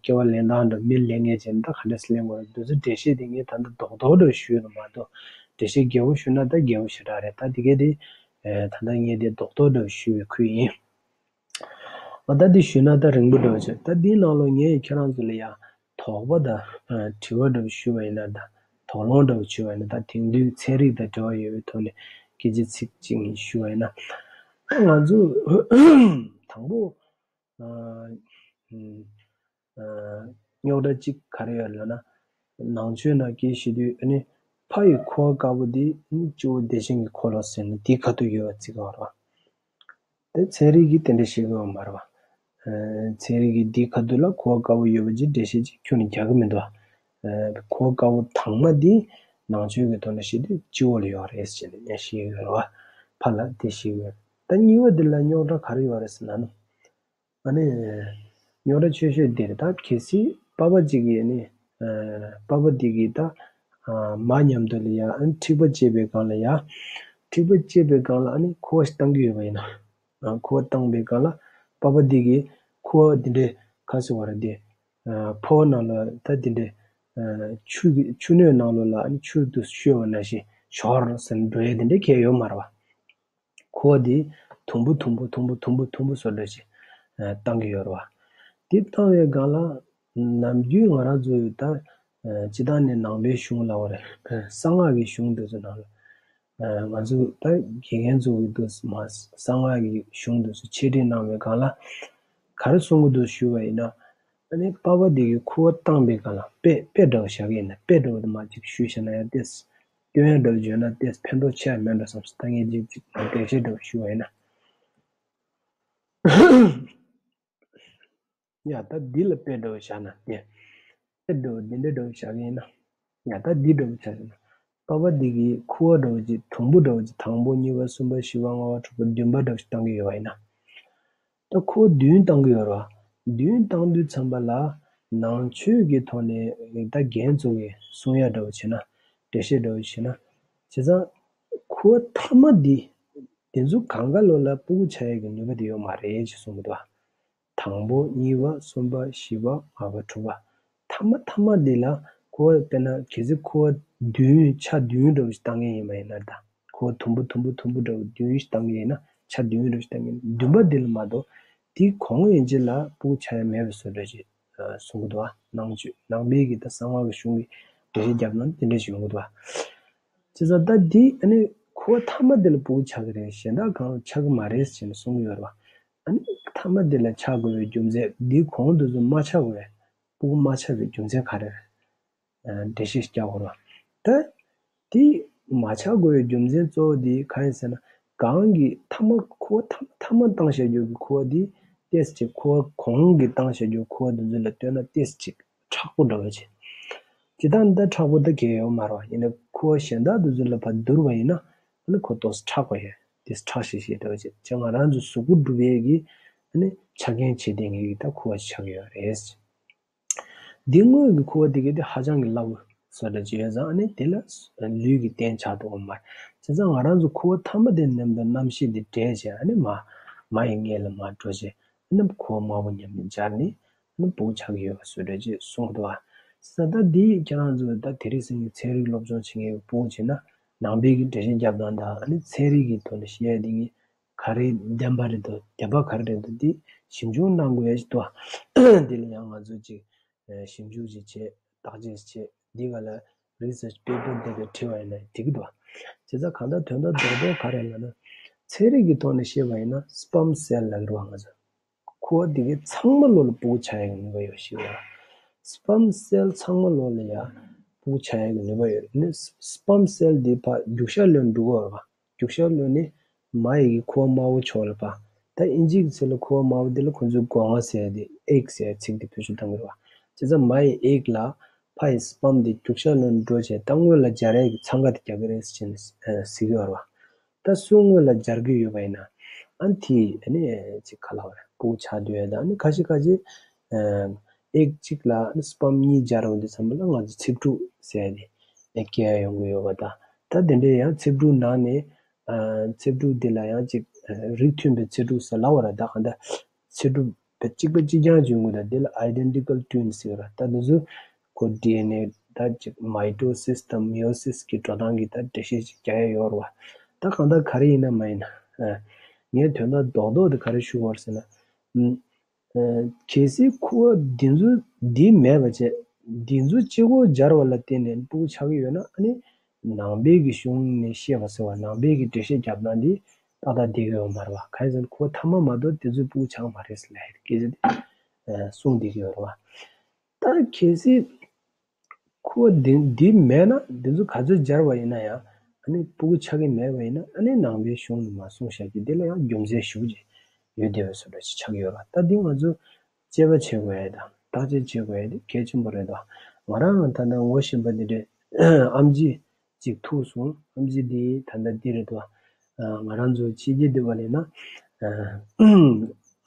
སྐྱེ་བ་ལེན་སྟངས་འདྲ། མི་ལེན་མཁན་བྱས་ན་ད་ག་འདྲས་སུ་ལེན་དགོས་རེད། འདི་ཚོ་འགྲེལ་བཤད་དེ་ངས་ད་ལྟ་རྡོག་རྡོག་འདྲ་ཞུས་ཡོད་མ་གཏོགས། འགྲེལ་བཤད་རྒྱས་པོ་ཞུས་ན་ད་རྒྱས་པོ་ཞེ་དྲག་རེད། ད་དེ་གས་དེ་ད་ལྟ་ངས་དེ་རྡོག་རྡོག་འདྲ་ཞུས་པའི་ཁུལ་ཡིན། ཨ་ད་འདི་ཞུས་ན་ད་རིང་པོ་འདྲ་བོ་བྱས། ད་འདིའི་ནང་ལོགས་ངས་ཁྱེད་རང་ཚོ་ལ་ཡ་དོགས་པ་དང་དྲི་བ་འདྲ་བོ་ཞུས་པ་ཡིན་ན། ད་དོགས་སློང་འདྲ་བོ་ཞུས་པ་ཡིན་ན། ད་དེང་དུས་ཚན་རིག་དང་འབྲེལ་བ་ཡོད་པའི་ཐོག་ནས་སྐད་ཆ་ཚིག་གཅིག་གཉིས་ཞུས་པ་ཡིན་ན། ད་ང་ཚོ་དང་པོ་ཨ་ཨ་རྙོག་དྲ་གཅིག་ག་རེ་ཡོད་ལབ་ན། ནང་ཆོས་ནང་སྐད་བཤད་དུས་ཨ་ནི་ཕ་ཡི་ཁུ་བ་དཀར་པོ་དེ་ནི་སྤྱི་བོ་བདེ་ཆེན་གྱི་འཁོར་ལོ་ཟེར་ནས་དེའི་ཁ་ཐུག་ཡོད་པ་བརྩི་གི་ཡོད་རེད་བ། དེ་ཚན་རིག་གིས་དེ་འདྲ་བཤད་ཀྱི་ཡོད་མ་རེད་བ། ཨ་ཚན་རིག་གིས་འདིའི་ཁ་ཐུག་ལ་ཁུ་བ་དཀར་པོ་ཡོད་པ་ཅིག་འགྲེལ་བཤད་ཅིག་ཁྱོན་ནས་རྒྱག་གི་མི་འདུག་བ། ཨ་ཁུ་བ་དཀར་པོ་དྭངས་མ་འདི་ནང་ཆོས་ཀྱི་ཐོག་ནས་བཤད་དུས་སྤྱི་བོ་ལ་ཡོད་རེད་ཟེར་ནས་བཤད་ཀྱི་ཡོད་རེད་བ། ཕ་ལ་དེ་བཤད་ཀྱི་ཡོད་རེད། ད་གཉིས་པ་འདི་ལ་རྙོག་དྲ་ག་རེ་ཡོད་རེད་ཟེར་ན་ནི། ཨ་ནི། རྙོག་དྲ་ཆེ་ཤོས་འདིར་ད་གལ་སྲིད་པ་ཕ་གཅིག་གིས་ནི། ཨ་པ་ཕ་འདི་གིས་ད། ཨ་མ་མཉམ་དུ་ལ་ཡ་ཨ་ནི་འཁྲིག་པ་བཅད་པའི་སྒང་ལ་ཡ། འཁྲིག་པ་བཅད་པའི་སྒང་ལ་ཨ་ནི་ཁུ་བ་ཞིག་བཏང་གི་ཡོད་པ་ཡིན་ན། ཨ་ཁུ་བ་བཏང་པའི་སྒང་ལ་པ་ཕ་འདི་གིས་ཁུ་བ་འདི་འདྲའི་ག་ཟེར་བ་རེད་དེ། ཨ་ཕོ་བ་ནང་ལ་ད་འདི་འདྲའི། ཨ་ཆུ་གི་ཆུ་སྣོད་ནང་ལོགས་ལ་ཨ་ནི་ཆུ་དུ་བཤོས་པ་ནང་བཞིན་ཞོར་ཟེར་འགྲོ་ཡས་འདི་འདྲའི་གལ་ཡོད་མ་རེད་བ། ཁུ་བ་དེ་དུམ་བུ་དུམ་བུ་དུམ་བུ་དུམ་བུ་དུམ་བུ་བཟོ་འདྲ་ཞིག་བཏང་གི་ཡོད་རེད་བ། དེ་བཏང་བའི་སྒང་ལ་ནམ་རྒྱུན་ང་རང་ཚོའི་ད་སྤྱི་བཏང་ནས་ནང་པའི་གཞུང་ལབ་པ་རེད། གསང་སྔགས་ཀྱི་གཞུང་དེ་ཚོ་ནང་ལ་ང་ཚོ་ད་དགེ་རྒན་ཚོ་གི་འདུག་མ་གསང་སྔགས་ཀྱི་གཞུང་དེ་ཚོ་འཆད་ཁྲིད་གནང་བའི་སྒང་ལ་ག་རེ་གསུང་གི་འདུག་ཞུས་པ་ཡིན་ན། ཨ་ནི་པ་ཕ་དེ་གིས་ཁུ་བ་བཏང་པའི་སྒང་ལ་དཔེ་དཔེ་འདྲ་བོ་བཞག་གི་ཡིན་ན། དཔེ་འདྲ་བོ་དེ་མ་གཅིག་ཞུས་བཞག་ན་ཡང་ཏོག་ཙམ་སྟོན་ཡ་འདྲ་བོ་བརྗོད་ན་ཏོག་ཙམ་ཕན་ཐོགས་ཆེ་བ་མེད་འགྲོ་བསམ་སོང་། ད་ངས་ཅིག་ཅིག་འགྲེལ་བཤད་འདྲ་བོ་ཞུས་པ་ཡིན་ན། ཡ་ད་འདི་ལ་དཔེ་འདྲ་བོ་བཞག་ན་དེ། དཔེ་འདྲ་བོ་འདི་འདྲ་འདྲ་བོ་བཞག་གི་ཡིན་ན། ཡ་ད་འདི་འདྲ་བོ་བཞག་ཡིན་ན། པ་ཕ་འདི་གིས་ཁུ་བ་འདྲ་བོ་ཅིག་དུམ་བུ་འདྲ་བོ་ཅིག་དང་པོ་གཉིས་པ་གསུམ་པ་བཞི་པ་ལྔ་པ་དྲུག་པ་བདུན་པ་འདྲ་བོ་ཅིག་བཏང་གི་ཡོད་པ་ཡིན་ན། ད་ཁོ་བདུན་བཏང་གི་ཡོད་རེད་བ། བདུན་བཏང་དུས་ཙམ་པ་ལ་ནང་ཆོས་ཀྱི་ཐོག་ནས་ད་རྒན་ཚོ་གིས་གསུང་ཡ་འདྲ་བོ་བྱས་ན། འགྲེལ་བཤད་འདྲ་བོ་བྱས་ན། བྱས་ཙང་ཁོ་མཐའ་མ་འདི་དེ་ཚོ་གང་ག་ལོ་ལ་ཕྲུ་གུ་ཆགས་ཡ་གི་ནུས་པ་དེ་ཡོད་མ་རེད་ཅེས་གསུང་གི་འདུག་བ། དང་པོ་གཉིས་པ་གསུམ་པ་བཞི་པ་ལྔ་པ་དྲུག་པ། མཐའ་མ་མཐའ་མ་འདི་ལ་ཁོ་དཔེར་ན་གལ་སྲིད་ཁོ་བདུན་ཆ་བདུན་འདྲ་བོ་ཞིག་བཏང་མཁན་ཡིན་པ་ཡིན་ན། ད་ཁོ་དུམ་བུ་དུམ་བུ་དུམ་བུ་འདྲ་བོ་བདུན་ཞིག་བཏང་མཁན་ཡིན་ན། ཆ་བདུན་འདྲ་བོ་ཞིག་བཏང་མཁན་བདུན་པ་འདི་ལ་མ་གཏོགས་དེའི་གོང་ཡན་ཆད་ལ་ཕྲུ་གུ་ཆགས་ཡ་མེད་པའི་བཟོ་འདྲ་ཞིག་གསུང་གི་འདུག་བ། ནང་ཆོས་ནང་པའི་གི་ད་གསང་སྔགས་ཀྱི་གཞུང་གི་འགྲེལ་བཤད་བརྒྱབ་ན་དེ་འདྲ་ཞིག་ཡོང་གི་འདུག་བ། བྱས་ཙང་ད་འདི་ཨ་ནི་ཁོ་མཐའ་མ་འདི་ལ་ཕྲུ་གུ་ཆགས་ཀྱི་རེད། གཞན་དག་གང་ལ་ཆགས་ཀྱི་མ་རེད་ཟེར་ནས་གསུང་གི་ཡོད་རེད་བ། ཨ་ནི་མཐའ་མ་འདི་ལ་ཆགས་དགོས་པའི་རྒྱུ་མཚན། འདིའི་གོང་དུ་ཚོ་མ་ཆགས་དགོས་པའི་ཕྲུ་གུ་མ་ཆགས་པའི་རྒྱུ་མཚན་ག་རེ་རེད། འགྲེལ་བཤད་རྒྱག་དགོས་རེད་བ། ད་འདི་མ་ཆགས་དགོས་པའི་རྒྱུ་མཚན་གཙོ་བོ་འདི་གང་ཡིན་ཟེར་ན། གང་གི་མཐའ་མ་ཁོ་མཐའ་མ་མཐའ་མ་བཏང་བཞག་རྒྱུ་གི་ཁུ་བ་འདི་ཏོག་ཙམ་ཅིག་ཁུ་བ་གོང་གི་བཏང་བཞག་རྒྱུ་ཁུ་བ་འདི་ཚོ་ལ་ལྟོས་ན་ཏོག་ཙམ་ཅིག་མཁྲེགས་པོ་འདྲ་བོ་ཅིག་ཇི་ལྟར་འདི་མཁྲེགས་པོ་འདི་གལ་ཡོད་མ་རེད་བ། ཡིན་ན་ཁུ་བ་གཞན་དག་འདི་ཚོ་ལ་ཕར་བསྡུར་བ་ཡིན་ན་ཨ་ནི་ཁོ་ཏོག་ཙམ་མཁྲེགས་པ་ཡོད། ཏོག་ཙམ་མཁྲེགས་ཤིག་ཤིག་འདྲ་བོ་ཅིག་ཅེས་ང་རང་ཚོ་གཟུགས་པོ་གྲུབ་པའི་གི་ཨ་ནི་ཆ་རྐྱེན་བྱས་ཏེ་ངེད་ཀྱི་ད་ཁུ་བ་ཆགས་ཀྱི་ཡོད་རེད། འདི་སྔོན་གྱི་ཁུ་བ་འདི་གའི་དེ་ཧ་ཅང་གི་སླ་པོ་བཟོ་འདྲ་ཅིག་ཡོད་ཙང་། ཨ་ནི་དེ་ལ་ལུས་ཀྱི་རྟེན་ཆགས་འདུག་མ་རེད། བྱས་ཙང་ང་རང་ཚོ་ཁུ་བ་མཐའ་མ་དེ་མཉམ་དུ་རྣམ་ཤེས་འདི་འདྲེས་བྱས། ཨ་ནི་མ་མ་ཡི་མངལ་ལ་མར་འགྲོ་བྱས། ཨ་ནི་ཁུ་བ་དམར་པོ་མཉམ་དུ་སྦྱར་ནས་ཨ་ནི་ཕྲུ་གུ་ཆགས་ཀྱི་ཡོད་པ་བཟོ་འདྲ་ཅིག་གསུང་གི་འདུག་བ། བྱས་ཙང་ད་འདི་ཁྱེད་རང་ཚོ་ད་དེ་རིང་སང་ཉིན་ཚན་རིག་སློབ་སྦྱོང་བྱེད་མཁན་གྱི་ཕྲུ་གུ་བྱས་ན་ནང་པའི་གི་འགྲེལ་བཤད་རྒྱབ་སྟངས་དང་། ཨ་ནི་ཚན་རིག་གི་ཐོག་ནས་བཤད་ཡ་འདི་གཉིས་ག་རེ་བདེན་པ་རེད་འདུག་བདེན་པ་ག་རེ་རེད་འདུག་འདི་ཞིབ་འཇུག་གནང་དགོས་ཡ་ཞིག་འདུག་བ། འདི་ལ་ཡང་ང་ཚོ་ཅིག་ཞིབ་འཇུག་ཅིག་བྱས། བརྟག་དཔྱད་བྱས། འདི་ག་ལ་research paper་འདི་ག་བྲིས་པ་ཡིན་ན་འགྲིག་གི་འདུག་བ། བྱས་ཙང་གང་ལྟར་དོན་དག་རྡོག་རྡོག་ག་རེ་ལབ་ན། ཚན་རིག་གི་ཐོག་ནས་བཤད་པ་ཡིན་ན་sperm cell་ལབ་ཀྱི་རེད་བ། ང་ཚོ་ཁུ་བ་འདི་གའི་ཚང་མ་ལོ་ལ་ཕྲུ་གུ་ཆགས་ཡ་གི་ནུས་པ་ཡོད་ཞེས་པ། sperm cell་ཚང་མ་ལོ་ལ་ཡ་ཕྲུ་གུ་ཆགས་ཡ་གི་ནུས་པ་ཡོད། ནི་sperm cell་འདི་ཕར་རྒྱུག་ཤར་ལོགས་འགྲོ་གི་ཡོད་རེད་བ། རྒྱུག་ཤར་ལོགས་ནས་མ་ཡི་གི་ཁུ་བ་དམར་པོ་ཕྱོགས་ལ་ཕར། ད་ཨིན་ཇི་གི་ཚིག་ལ་ཁུ་བ་དམར་པོ་འདི་ལ་ཁོ་ཚོས་སྒོ་ང་ཟེར་ཏེ་egg་ཟེར་ཚིག་འདི་བེད་སྤྱོད་གཏང་གི་རེད་བ། བྱས་ཙང་མ་ཡི་egg་ལ་ཕ་ཡི་sperm་འདི་རྒྱུག་ཤར་ལོགས་ནས་འགྲོ་བྱས། ད་སྔོན་ལ་སྦྱར་ཡས་ཀྱི་འཚང་ཁ་དེ་རྒྱག་གི་རེད་ཟེར་ནས་ཟེར་གྱི་ཡོད་རེད་བ། ད་སུ་སྔོན་ལ་སྦྱར་གྱི་ཡོད་པ་ཡིན་ན། ཨ་ནི་དེ་ཨ་ནི་ཅིག་ག་ལབ་རེད། ཕྲུ་གུ་ཆགས་སྡོད་ཡ་དང་། ཨ་ནི་ཁ་ཤས་ཁ་ཤས་egg་གཅིག་ལ་ཨ་ནི་sperm་གཉིས་སྦྱར་འོང་དུས་ཙམ་པ་ལ་ང་ཚོ་ཚེ་ཕྲུག་ཟེར་ཡ་དེ་སྐྱེ་ཡ་ཡོང་གི་ཡོད་པ་དང་། ད་དེ་འདྲའི་ཡང་ཚེ་འབྲུ་ནང་ནས་ཚེ་འབྲུ་འདི་ལ་ཡང་ཅིག་རིགས་མཐུན་པའི་ཚེ་འབྲུ་ཟེར་ལབ་པ་ར། ད་གང་ལྟར་ཚེ་འབྲུ་བས་གཅིག་པ་གཅིག་རྐྱང་བྱུང་གི་ད་འདི་ལ་identical twins ཟེར་བ་ར། ད་འདི་ཚོ་ཁོ་ཌི་ཨེན་ཨེ་ད་ཅིག་མའི་ཊོ་སིས་དང་མེ་ཡོ་སིས་ཀྱི་འགྲོ་སྟངས་ཀྱི་ད་འགྲེལ་བཤད་ཅིག་རྒྱག་ཡ་ཡོད་རེད་བ། ད་གང་ལྟར་ག་རེ་ཡིན་ན་མ་ཡིན་ན། ངས་དོན་དག་རྡོག་རྡོག་དེ་ག་རེ་ཞུ་དགོས་རེད་ཟེར་ན། གལ་སྲིད་ཁུ་བ་འདི་ཚོ་འདི་མེད་པ་བྱས། འདི་ཚོ་གཅིག་པོ་སྦྱར་བ་ལ་བརྟེན་ནས་སྤུ་གུ་ཆགས་ཀྱི་ཡོད་ན། ཨ་ནི་ནང་པའི་གི་གཞུང་ནས་བཤད་པ་ཟེར་བ། ནང་པའི་གི་འགྲེལ་བཤད་རྒྱབ་སྟངས་འདི་ཏག་ཏག་བསྡད་ཀྱི་ཡོད་མ་རེད་བ། གང་ཡིན་ཟེར་ན་ཁུ་བ་ཐ་མ་མ་གཏོགས་དེ་ཚོས་སྤུ་གུ་ཆགས་མ་རེད་ཟེར་ལབ་ཡ་སྐད་ཆ་དེ་གསུངས་བསྡད་ཀྱི་ཡོད་རེད་བ། ད་གལ་སྲིད་ཁུ་བ་འདི་འདི་མེད་ན། འདི་ཚོ་ག་ཚོད་སྦྱར་བ་ཡིན་ན་ཡང་། ཨ་ནི་སྤུ་གུ་ཆགས་ཀྱི་མེད་པ་ཡིན་ན། ཨ་ནི་ནང་པའི་གཞུང་ནས་མར་གསུངས་བཞག་གི་འདི་ལ་ཡང་རྒྱུ་མཚན་ཞེ་པོ་ཅིག་ཡོད་བསྡད་པའི་བཟོ་འདྲ་ཅིག་ཆགས་ཀྱི་ཡོད་རེད། ད་འདི་ང་ཚོ་དཔྱད་པ་བྱེད་དགོས་ཡ་དང་བརྟག་དཔྱད་བྱེད་དགོས་ཡ་དེ་གལ་ཆེན་པོ་རེད་དོ། ང་རང་ད་ལྟ་ངོ་ཤེས་པ་འདི་འདྲའི་ཨེམ་ཆི་ཅིག་ཐུག་སོང་། ཨེམ་ཆི་འདི་ད་ལྟ་འདི་རེད་དོ། ང་རང་ཚོ་ཕྱི་རྒྱལ་འདི་བ་ལས་ན།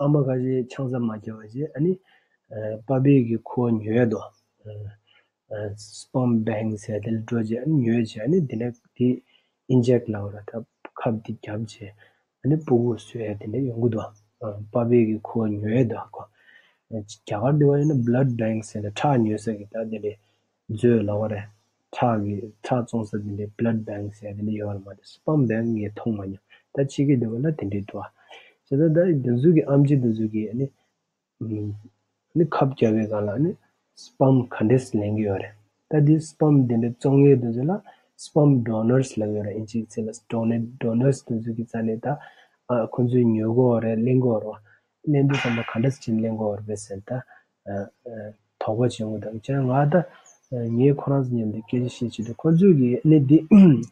ཨ་མ་ཁ་ཤས་ཆང་ས་མ་བརྒྱབ་པ་བྱས། ཨ་ནི་པ་ཕའི་གི་ཁུ་བ་ཉོས་དོ། སྤམ་བེང་ཟེར་དེ་ལ་འགྲོ་བྱས། ཨ་ནི་ཉོས་བྱས། ཨ་ནི་དེ་ནས་དེ་ཨིན་ཇེག་ལབ་པ་ར། ད་ཁབ་དེ་བརྒྱབ་བྱས། ཨ་ནི་སྤུ་གུ་གསོ་ཡ་དེ་འདྲ་ཡོང་གི་འདུག་པ་ཕའི་གི་ཁུ་བ་ཉོས་དོ་ཁོ། རྒྱ་གར་འདི་བ་ཡིན་ན་blood bank ཟེར་ནས་ཁྲག་ཉོ་ས་གི་ད་དེ་འདྲའི་མཛོད་ལབ་པ་རེད། ཁྲག་གི་ཁྲག་བཙོང་ས་དེ་འདྲའི་blood bank ཟེར་དེ་འདྲ་ཡོད་རེད་མ་གཏོགས། སྤམ་བེང་ངས་མཐོང་མ་མྱོང་། ད་ཕྱི་རྒྱལ་འདི་བ་ལ་དེ་འདྲའི་འདུག་པ། བྱས་ཙང་ད་དེ་ཚོ་གི་ཨེམ་ཆི་དེ་ཚོ་གི་ཨ་ནི་ཨ་ནི་ཁབ་བརྒྱབ་པའི་སྒང་ལ་ཨ་ནི་སྤམ་ག་འདྲས་ལེན་གྱི་ཡོད་རེད། ད་འདི་སྤམ་འདི་འདྲ་བཙོང་མཁན་དེ་ཚོ་ལ་སྤམ་ཌོ་ནར་སི་ལབ་ཡོད་རེད། ཨིན་ཇིའི་ཚིག་ལ་ཌོ་ནེ་ཌོ་ནར་སི་དེ་ཚོ་གི་རྩ་ནས་ད་ཨ་ཁོང་ཚོས་ཉོ་གི་ཡོད་རེད། ལེན་གྱི་ཡོད་རེད། ལེན་དུས་ཙམ་པ་ག་འདྲས་བྱས་ནས་ལེན་དགོས་པ་རེད་ཟེར། ད་དོགས་པ་བྱུང་གི་འདུག་བྱས་ན་ང་ད་ངས་ཁོ་རང་ཚོ་མཉམ་དུ་སྐད་ཆ་བཤད་བྱེད་དུས། ཁོ་ཚོས་གི་ཨ་ནི་འདི་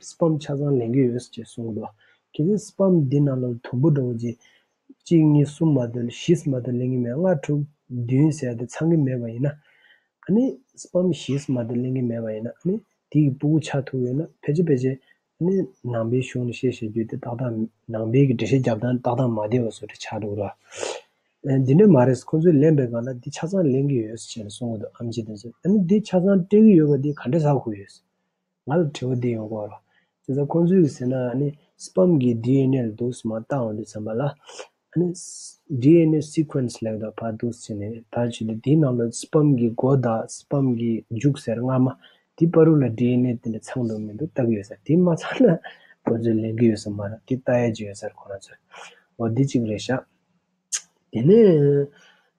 སྤམ་ཆ་ཚང་ལེན་གྱི་ཡོད་ཅེས་གསུངས་གི་འདུག་གལ་སྲིད་སྤམ་འདི་ནང་ལ་དུམ་བུ་འདྲ་བོ་ཅིག་གཅིག་གཉིས་གསུམ་མ་གཏོགས་བཞི་མ་གཏོགས་ལེན་གྱི་མེད། ལྔ་དྲུག་བདུན་ཟེར་ཡ་དེ་ཚང་གི་མེད་པ་ཡིན་ན། ཨ་ནི་སྤམ་བཞི་མ་གཏོགས་ལེན་གྱི་མེད་པ་ཡིན་ན། ཨ་ནི་དེ་གི་སྤུ་གུ་ཆགས་ཐུབ་ཡོད་ན། ཕལ་ཆེར་ཕལ་ཆེར་ནི་ནང་པའི་གཞུང་ནས་བཤད་བཤད་རྒྱུ་དེ་ཏག་ཏག་ནང་པའི་གི་འགྲེལ་བཤད་རྒྱབ་སྟངས་ཏག་ཏག་མ་བདེ་བ་བཟོ་འདྲ་ཆགས་འདུག་ར། ཨ་འདི་འདྲ་མ་རེད། ཁོང་ཚོས་ལེན་པའི་སྒང་ལ་འདི་ཆ་ཚང་ལེན་གྱི་ཡོད་ཟེར་ནས་གསུང་གི་འདུག་ཨེམ་ཆི་དེ་ཚོས། ཨ་ནི་འདི་ཆ་ཚང་སྤྲད་ཀྱི་ཡོད་པ་འདི་ག་འདྲ་ཧ་གོ་ཡོད། ང་ལ་དྲི་བ་འདི་ཡོང་གི་ཡོད་རེད། བྱས་ཙང་ཁོང་ཚོས་ཟེར་ན་ཨ་ནི་སྤམ་གྱི་ཌི་ཨེན་ཨེ་ལ་འདུག་སེ་མར་བལྟ་འོང་དུས་ཙམ་པ་ལ། ཨ་ནི་ཌི་ཨེན་ཨེ་སི་ཀུ་ཨེན་སི་ལབ་དང་ཕར་འདུག་སེ་བྱས་ནས། ཕར་བྱས་ཏེ་དེའི་ནང་ལ་སྤམ་གྱི་མགོ་དང་སྤམ་གྱི་མཇུག་ཟེར་སྔ་མ་དེ་བར་དུ་ལ་ཌི་ཨེན་ཨེ་དེ་འདྲ་ཚང་འདུག་མི་འདུག་བལྟ་གི་ཡོད་ས་རེད། དེ་མ་ཚང་ན་ཁོ་ཚོས་ལེན་གྱི་ཡོད་ས་མ་རེད། དེ་བལྟ་ཡ་ཅིག་ཡོད་ས་རེད་ཁོ་རང་ཚོས། འོ་འདི་གཅིག་རེད་ཤག་དེ་ནས་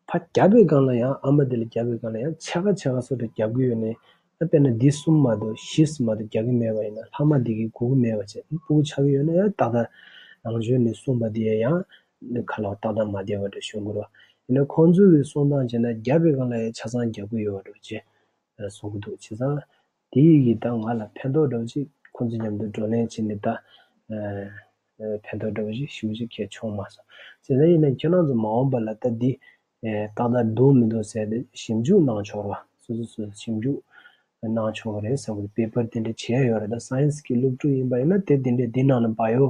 ཕར་བརྒྱབ་པའི་སྒང་ལ་ཡང་། ཨ་མ་དེ་ལ་བརྒྱབ་པའི་སྒང་ལ་ཡང་ཕྱེད་ཀ་ཕྱེད་ཀ་སོ་འདྲ་བརྒྱབ་ཀྱི་ཡོད་ནའི། ཨ་དཔེར་ན་འདི་གསུམ་མ་གཏོགས་བཞི་མ་གཏོགས་རྒྱག་གི་མེད་པ་ཡིན་ན། ལྷག་མ་འདི་གིས་གོ་གི་མེད་པ་བྱས། སྤུ་གུ་ཆགས་ཀྱི་ཡོད་ན་ཡང་ཏག་ཏག་ནང་ཆོས་ནས་གསུངས་པ་དེ་ཡང་ནི་ཁ་ལོག་ཏག་ཏག་མ་བདེ་བ་འདྲ་བྱུང་གི་རེད། ཡིན་ན་ཁོང་ཚོ་གིས་གསུང་སྟངས་བྱས་ན་བརྒྱབ་པའི་སྒང་ལ་ཡང་ཆ་ཚང་རྒྱག་གི་ཡོད་པ་འདྲ་བྱས་གསུང་གི་འདུག་བྱས་ཙང་དེ་ཡིས་ད་ང་ལ་ཕན་ཐོགས་འདྲ་བོ་ཅིག་ཁོང་ཚོ་མཉམ་དུ་བགྲོ་གླེང་བྱས་ནས་ད་ཕན་ཐོགས་འདྲ་བོ་ཅིག་ཞེ་པོ་ཅིག་གང་ཡང་བྱུང་མ་སོང་། བྱས་ཙང་ཡིན་ན་ཁྱེད་རང་ཚོ་མ་འོངས་པ་ལ་ད་འདི། ཨེ་ཏག་ཏག་འདུག་མི་འདུག་ཟེར་ཏེ་ཞིབ་འཇུག་གནང་ཆོག་ར། སོ་སོ་སོ་སོ་ཞིབ་འཇུག་གནང་ཆོག་གི་རེད་བསམ་གི་འདུག་པེ་པར་དེ་འདྲ་བྱས་ཡོད་རེད། ད་སའེན་སི་གི་སློབ་ཕྲུག་ཡིན་པ་ཡིན་ན་དེ་དེ་འདྲ། དེ་ནང་ནས་བ་ཡོ་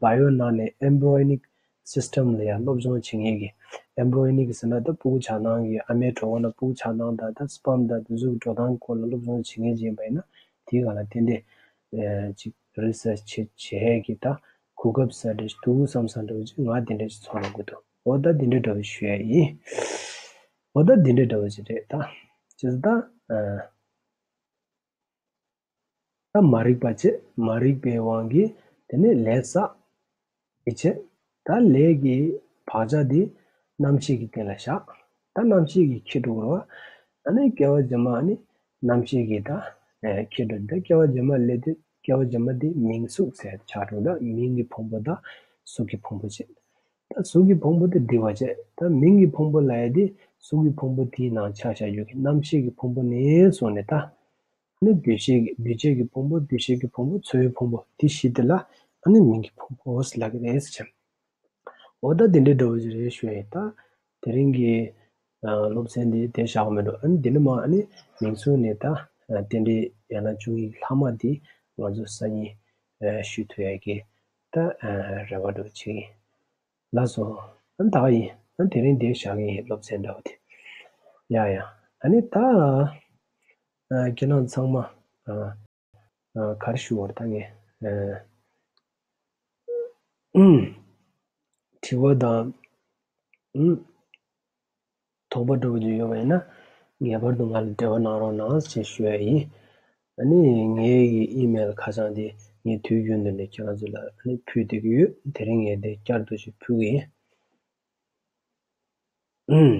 བ་ཡོ་ནང་ནས་ཨེམ་བྷི་རོ་ཡི་ནིག་སིས་ཊམ་ལ་ཡང་སློབ་སྦྱོང་བྱེད་མཁན་གྱི། ཨེམ་བྷི་རོ་ཡི་ནིག་ཟེར་ན་ད་སྤུ་གུ་ཆགས་སྣང་གི། ཨ་མའི་གྲོད་ཁོག་ནང་སྤུ་གུ་ཆགས་སྣང་དང་ད་སི་པམ་དང་དེ་ཚོ་གི་འགྲོ་སྟངས་སྐོར་ལ་སློབ་སྦྱོང་བྱེད་མཁན་ཅིག་ཡིན་པ་ཡིན་ན། དེའི་སྒང་ལ་ཏན་ཏན་ཨེ་ཅིག་རི་སར་ཆི་བྱེད་ཀྱི་ད་གོ་སྐབས་ཟེར་འདྲ་ཞིག་འདུག་བསམ་བསམ་འདྲ་བོ་ཅིག་ང་དེ་འདྲ་ཞིག་ཚོར་འདུག་འོ་ད་འདི་འདྲ་འདྲ་བོ་ཞུ་ཡ་ཡིན། འོ་ད་འདི་འདྲ་འདྲ་བོ་ཞིག་རེད་ད། ཅེས་ད། ཨ། ད་མ་རིག་པ་བྱས། མ་རིག་པའི་དབང་གིས་དེ་ནས་ལས་བསགས། དེ་བྱས། ད་ལས་ཀྱི་བག་ཆགས་འདི་རྣམ་ཤེས་ཀྱི་སྟེང་ལ་བཞག་ད་རྣམ་ཤེས་ཀྱིས་འཁྱེར་འགྲོ་གི་རེད་བ། ཨ་ནི་སྐྱེ་བ་རྗེས་མ་ཨ་ནི་རྣམ་ཤེས་ཀྱིས་ད་འཁྱེར་འགྲོ། ད་སྐྱེ་བ་རྗེས་མ་སླེབས་དུས་སྐྱེ་བ་རྗེས་མ་འདི་མིང་གཟུགས་ཟེར་ཆགས་འགྲོ། ད་མིང་གི་ཕུང་པོ་དང་གཟུགས་ཀྱི་ཕུང་པོ་བྱས། ད་གཟུགས་ཀྱི་ཕུང་པོ་དེ་འབྲི་བ་བྱས། ད་མིང་གི་ཕུང་པོ་ལབ་ཡ་དེ་གཟུགས་ཀྱི་ཕུང་པོ་དེའི་ནང་ཆ་བཞག་རྒྱུ་གི་རྣམ་ཤེས་ཀྱི་ཕུང་པོ་ནས་བཟུང་ནས་ད། ནི་འདུ་ཤེས་ཀྱི་འདུ་བྱེད་ཀྱི་ཕུང་པོ། འདུ་ཤེས་ཀྱི་ཕུང་པོ། ཚོར་བའི་ཕུང་པོ། དེ་བཞི་དེ་ལ་ཨ་ནི་མིང་གི་ཕུང་པོ་ལབ་ཀྱི་རེད་ཟེར། འོ་ད་དེ་འདྲའི་འདྲ་བོ་ཞིག་རེད་ཞུ་ཡ་ཡིན། ད་དེ་རིང་གི་ཨ་སློབ་ཚན་འདི་དེ་བཞག་མི་འགྲོ། ཨ་ནི་འདི་ནས་མར་ཨ་ནི་མིང་གཟུགས་ནས་ད་ཨ་རྟེན་འབྲེལ་ཡང་ན་བཅུ་གཉིས་ལྷག་མ་འདི་ང་ཚོ་སང་ཉིན་ཨ་ཞུ་ཐུབ་ཡ་གི་ད་ཨ་རེ་བ་འདྲ་བོ་བྱེད་ཀྱི་ཡིན། ལགས་སོ། ཨ་ནི་ད་ག་ཡིན། ཨ་ནི་དེ་རིང་འདི་བཞག་གི་ཡིན། སློབ་ཚན་འདྲ་བོ་དེ། ཡ་ཡ། ཨ་ནི་ད་ཨ་ཁྱེད་རང་ཚང་མ་ཨ་ཨ་ག་རེ་ཞུ་དགོས་རེད། ད་ངས་ ཨ། ཨུམ། དྲི་བ་དང་། ཨུམ། དོགས་པ་འདྲ་བོ་ཅིག་ཡོད་པ་ཡིན་ན། ངེས་པར་དུ་ང་ལ་འབྲེལ་བ་གནང་རོགས་གནང་ཞེས་ཞུ་ཡ་ཡིན། ཨ་ནི་ངའི་ཨི་མེལ་ཁ་བྱང་དེ་ངས་དུས་རྒྱུན་དུ་ནས་ཁྱེད་རང་ཚོ་ལ་ཨ་ནི་ཕུལ་བསྡད་ཀྱི་ཡོད། དེ་རིང་ངས་དེ་བསྐྱར་དུ་ཞིག་ཕུལ་གྱི་ཡིན། ཨུམ།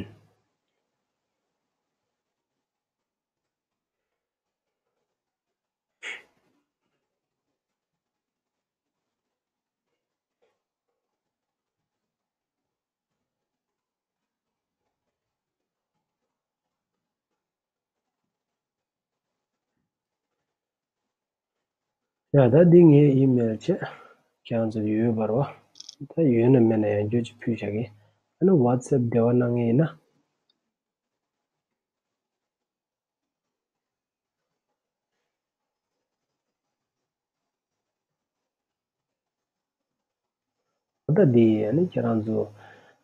ཡ། ད་འདི་ངའི་ཨི་མེལ་བྱས། ཁྱེད་རང་ཚོ་ཡོད་པ་རེད་བ། ད་ཡོད་ན་མེད་ན་ཡང་བསྐྱར་ཅིག་ཕུལ་བཞག་གི། ཨ་ནི་ཝ་ཊི་སེབ་འབྲེལ་བ་གནང་མཁན་ཡིན་ན། ད་འདི་ཨ་ནི་ཁྱེད་རང་ཚོ་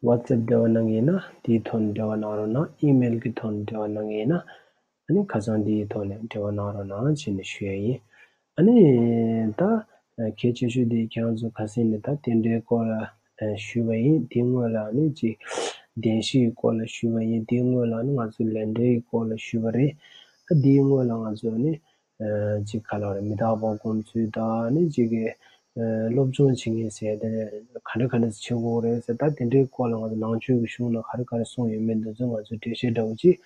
ཝ་ཊི་སེབ་འབྲེལ་བ་གནང་གི་ཡིན་ན་དེའི་ཐོག་ནས་འབྲེལ་བ་གནང་རོགས་གནང་། ཨི་མེལ་གྱི་ཐོག་ནས་འབྲེལ་བ་གནང་གི་ཡིན་ན་ཨ་ནི་ཁ་སང་འདིའི་ཐོག་ནས་འབྲེལ་བ་གནང་རོགས་གནང་ཞེས་ནས་ཞུ་ཡ་ཡིན། ཨ་ནི་ད་གལ་ཆེ་ཤོས་དེ་ཁྱེད་རང་ཚོ་ཁ་སང་ནས་ད་དེ་འདྲའི་སྐོར་ལ་ཞུས་པ་ཡིན། དེའི་སྔོན་ལ་ཨ་ནི་ཅིག་བདེན་བཞིའི་སྐོར་ལ་ཞུས་པ་ཡིན། དེའི་སྔོན་ལ་ཨ་ནི་ང་ཚོ་ལས་འབྲེལ་གྱི་སྐོར་ལ་ཞུས་པ་རེད། ཨ་དེའི་སྔོན་ལ་ང་ཚོ་ཨ་ནི། ཨ་ཅིག་ག་ལ་རེད། མི་རྟག་པ་སྒོམ་ཚུལ་དང་ཨ་ནི་ཅིག་གི་ཨ་སློབ་སྦྱོང་བྱེད་མཁན་ཟེར་དེ་ག་འདྲ་ག་འདྲ་བྱེད་དགོས་རེད་ཟེར། ད་དེ་འདྲའི་སྐོར་ལ་ང་ཚོ་ནང་ཆོས་ཀྱི་གཞུང་ལ་ག་རེ་ག་རེ་གསུངས་ཡོད་མེད་འདི་ཚོ་ང་ཚོ་འགྲེལ་བཤད་འདྲ་བོ་ཅིག་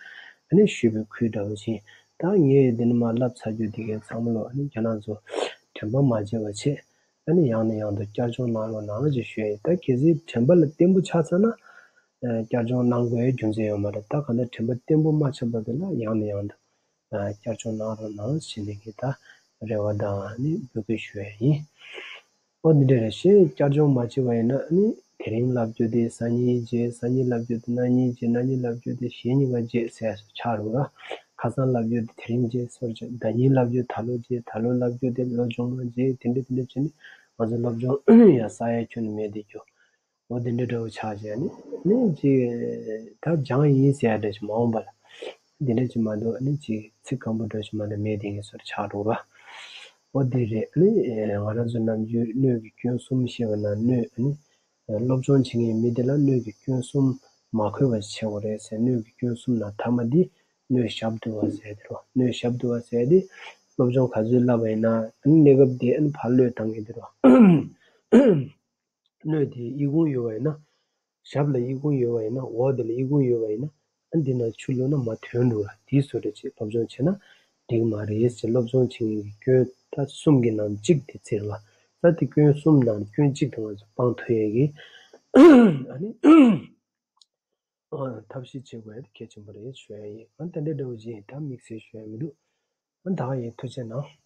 ཨ་ནི་ཞུས་པའི་ཁུལ་འདྲ་བོ་ཅིག་ད་ངས་འདི་ནས་མར་ལབ་ཚར་རྒྱུ་དེ་གའི་ཚང་མ་ལོ་ཨ་ནི་ཁྱེད་རང་ཚོ་དྲན་པ་མ་བརྗེད་པ་བྱས། ཨ་ནི་ཡང་ནས་ཡང་དུ་བསྐྱར་སྦྱོང་གནང་རོགས་གནང་ཞེས་ཞུ་ཡ་ཡིན། ད་གལ་སྲིད་དྲན་པ་ལ་བརྟན་པོ་ཆགས་ཚར་ན། ཨ་བསྐྱར་སྦྱོང་གནང་དགོས་རྒྱུ་མཚན་ཡོད་མ་རེད། ད་གང་ལྟར་དྲན་པ་བརྟན་པོ་མ་ཆགས་བར་དུ་ལ་ཡང་ནས་ཡང་དུ་ཨ་བསྐྱར་སྦྱོང་གནང་རོགས་གནང་ཞེས་ནས་ཀྱི་ད་རེ་བ་དང་ནི་འབོད་སྐུལ་ཞུ་ཡ་ཡིན། ཨོ་འདི་འདྲ་རེད། གཞན་བསྐྱར་སྦྱོང་མ་བྱས་པ་ཡིན་ན་ནི་དེ་རིང་བསླབ་རྒྱུ་དེ་སང་ཉིན་བྱེད། སང་ཉིན་བསླབ་རྒྱུ་དེ་གནངས་ཉིན་བྱེད། གནངས་ཉིན་བསླབ་རྒྱུ་དེ་གཞེས་ཉིན་ག་བྱེད་ཟེར་ཆགས་འགྲོ་ར། ཁ་སང་བསླབ་རྒྱུ་དེ་དེ་རིང་བྱེད་སོར་བྱེད། ཟླ་ཉིན་བསླབ་རྒྱུ་ད་ལོ་བྱེད། ད་ལོ་བསླབ་རྒྱུ་དེ་ལོ་བྱུང་ན་བྱེད། དེ་འདྲ་དེ་འདྲ་བྱས་ནས་ང་ཚོ་སློབ་སྦྱོང་ཡང་ས་ཡ་ཁྱོན་ནས་མེད་དེ་རྒྱུ། འོ་དེ་འདྲ་འདྲ་བོ་ཆགས་བྱས་ནི་ནི་ཅིག་ད་སྦྱངས་ཡིན་ཟེར་ཡ་འདྲ་ཞིག་མ་འོངས་པ་ལ་དེ་འདྲ་ཅིག་མ་གཏོགས་ནི་ཅིག་ཚིག་སྐམ་པོ་འདྲ་ཞིག་མ་གཏོགས་མེད་དེ་ངེས་སོར་ཆགས་འགྲོ་བ། འོ་དེ་རེད། ནི་ང་རང་ཚོ་ནམ་རྒྱུན་སྣོད་ཀྱི་སྐྱོན་གསུམ་ཞེས་པ་ན་སྣོད་ནི་སློབ་སྦྱོང་བྱེད་མཁན་མི་དེ་ལ་སྣོད་ཀྱི་སྐྱོན་གསུམ་མ་འཁོད་པ་ཞིག་བྱེད་དགོས་རེད་ཟེར། སྣོད་ཀྱི་སྐྱོན་གསུམ་ནང་མཐའ་མ་འདི་སྣོད་ཞབས་བསྡུ་བ་ཟེར་དེ་རོ། སྣོད་ཞབས་བསྡུ་བ་ཟེར་དེ་སློབ་སྦྱོང་ག་ཚོད་བསླབ་པ་ཡིན་ན་ཨ་ནི་གནས་སྐབས་དེ་ཨ་ནི་ཕར་བློས་བཏང་གི་དེ་རོ། སྣོད་དེ་ཡི་གུང་ཡོད་པ་ཡིན་ན། ཞབས་ལ་ཡི་གུང་ཡོད་པ་ཡིན་ན། འོག་དེ་ལ་ཡི་གུང་ཡོད་པ་ཡིན་ན། ཨ་འདི་ན་ཆུ་བླུགས་ན་མར་ཐོན་འགྲོ་ལ། དེའི་བཟོ་འདྲ་ཅིག་སློབ་སྦྱོང་བྱས་ན་འགྲིག་མ་རེད་ཅེས། སློབ་སྦྱོང་བྱེད་མཁན་གྱི་སྐྱོན་ད་གསུམ་གྱི་ནང་གཅིག་དེ་ཚེར་བ། ད་དེ་སྐྱོན་གསུམ་ནང་སྐྱོན་གཅིག་དེ་ང་ཚོ་སྤང་ཐུབ་ཡས་ཀྱི་ཨ་ནི་ཐབས་ཤེས་བྱེད་དགོས་ཡ་དེ་གལ་ཆེན་པོ་རེད་ཞུ་ཡ་ཡིན། ཨ་དེ་འདྲ་འདྲ་བོ་ཅིག་ཡིན། ད་དམིགས་བསལ་ཞུ་ཡ་མི་འདུག་ཨ་ད་ག་ཡིན། ཐུགས་རྗེ་གནང་།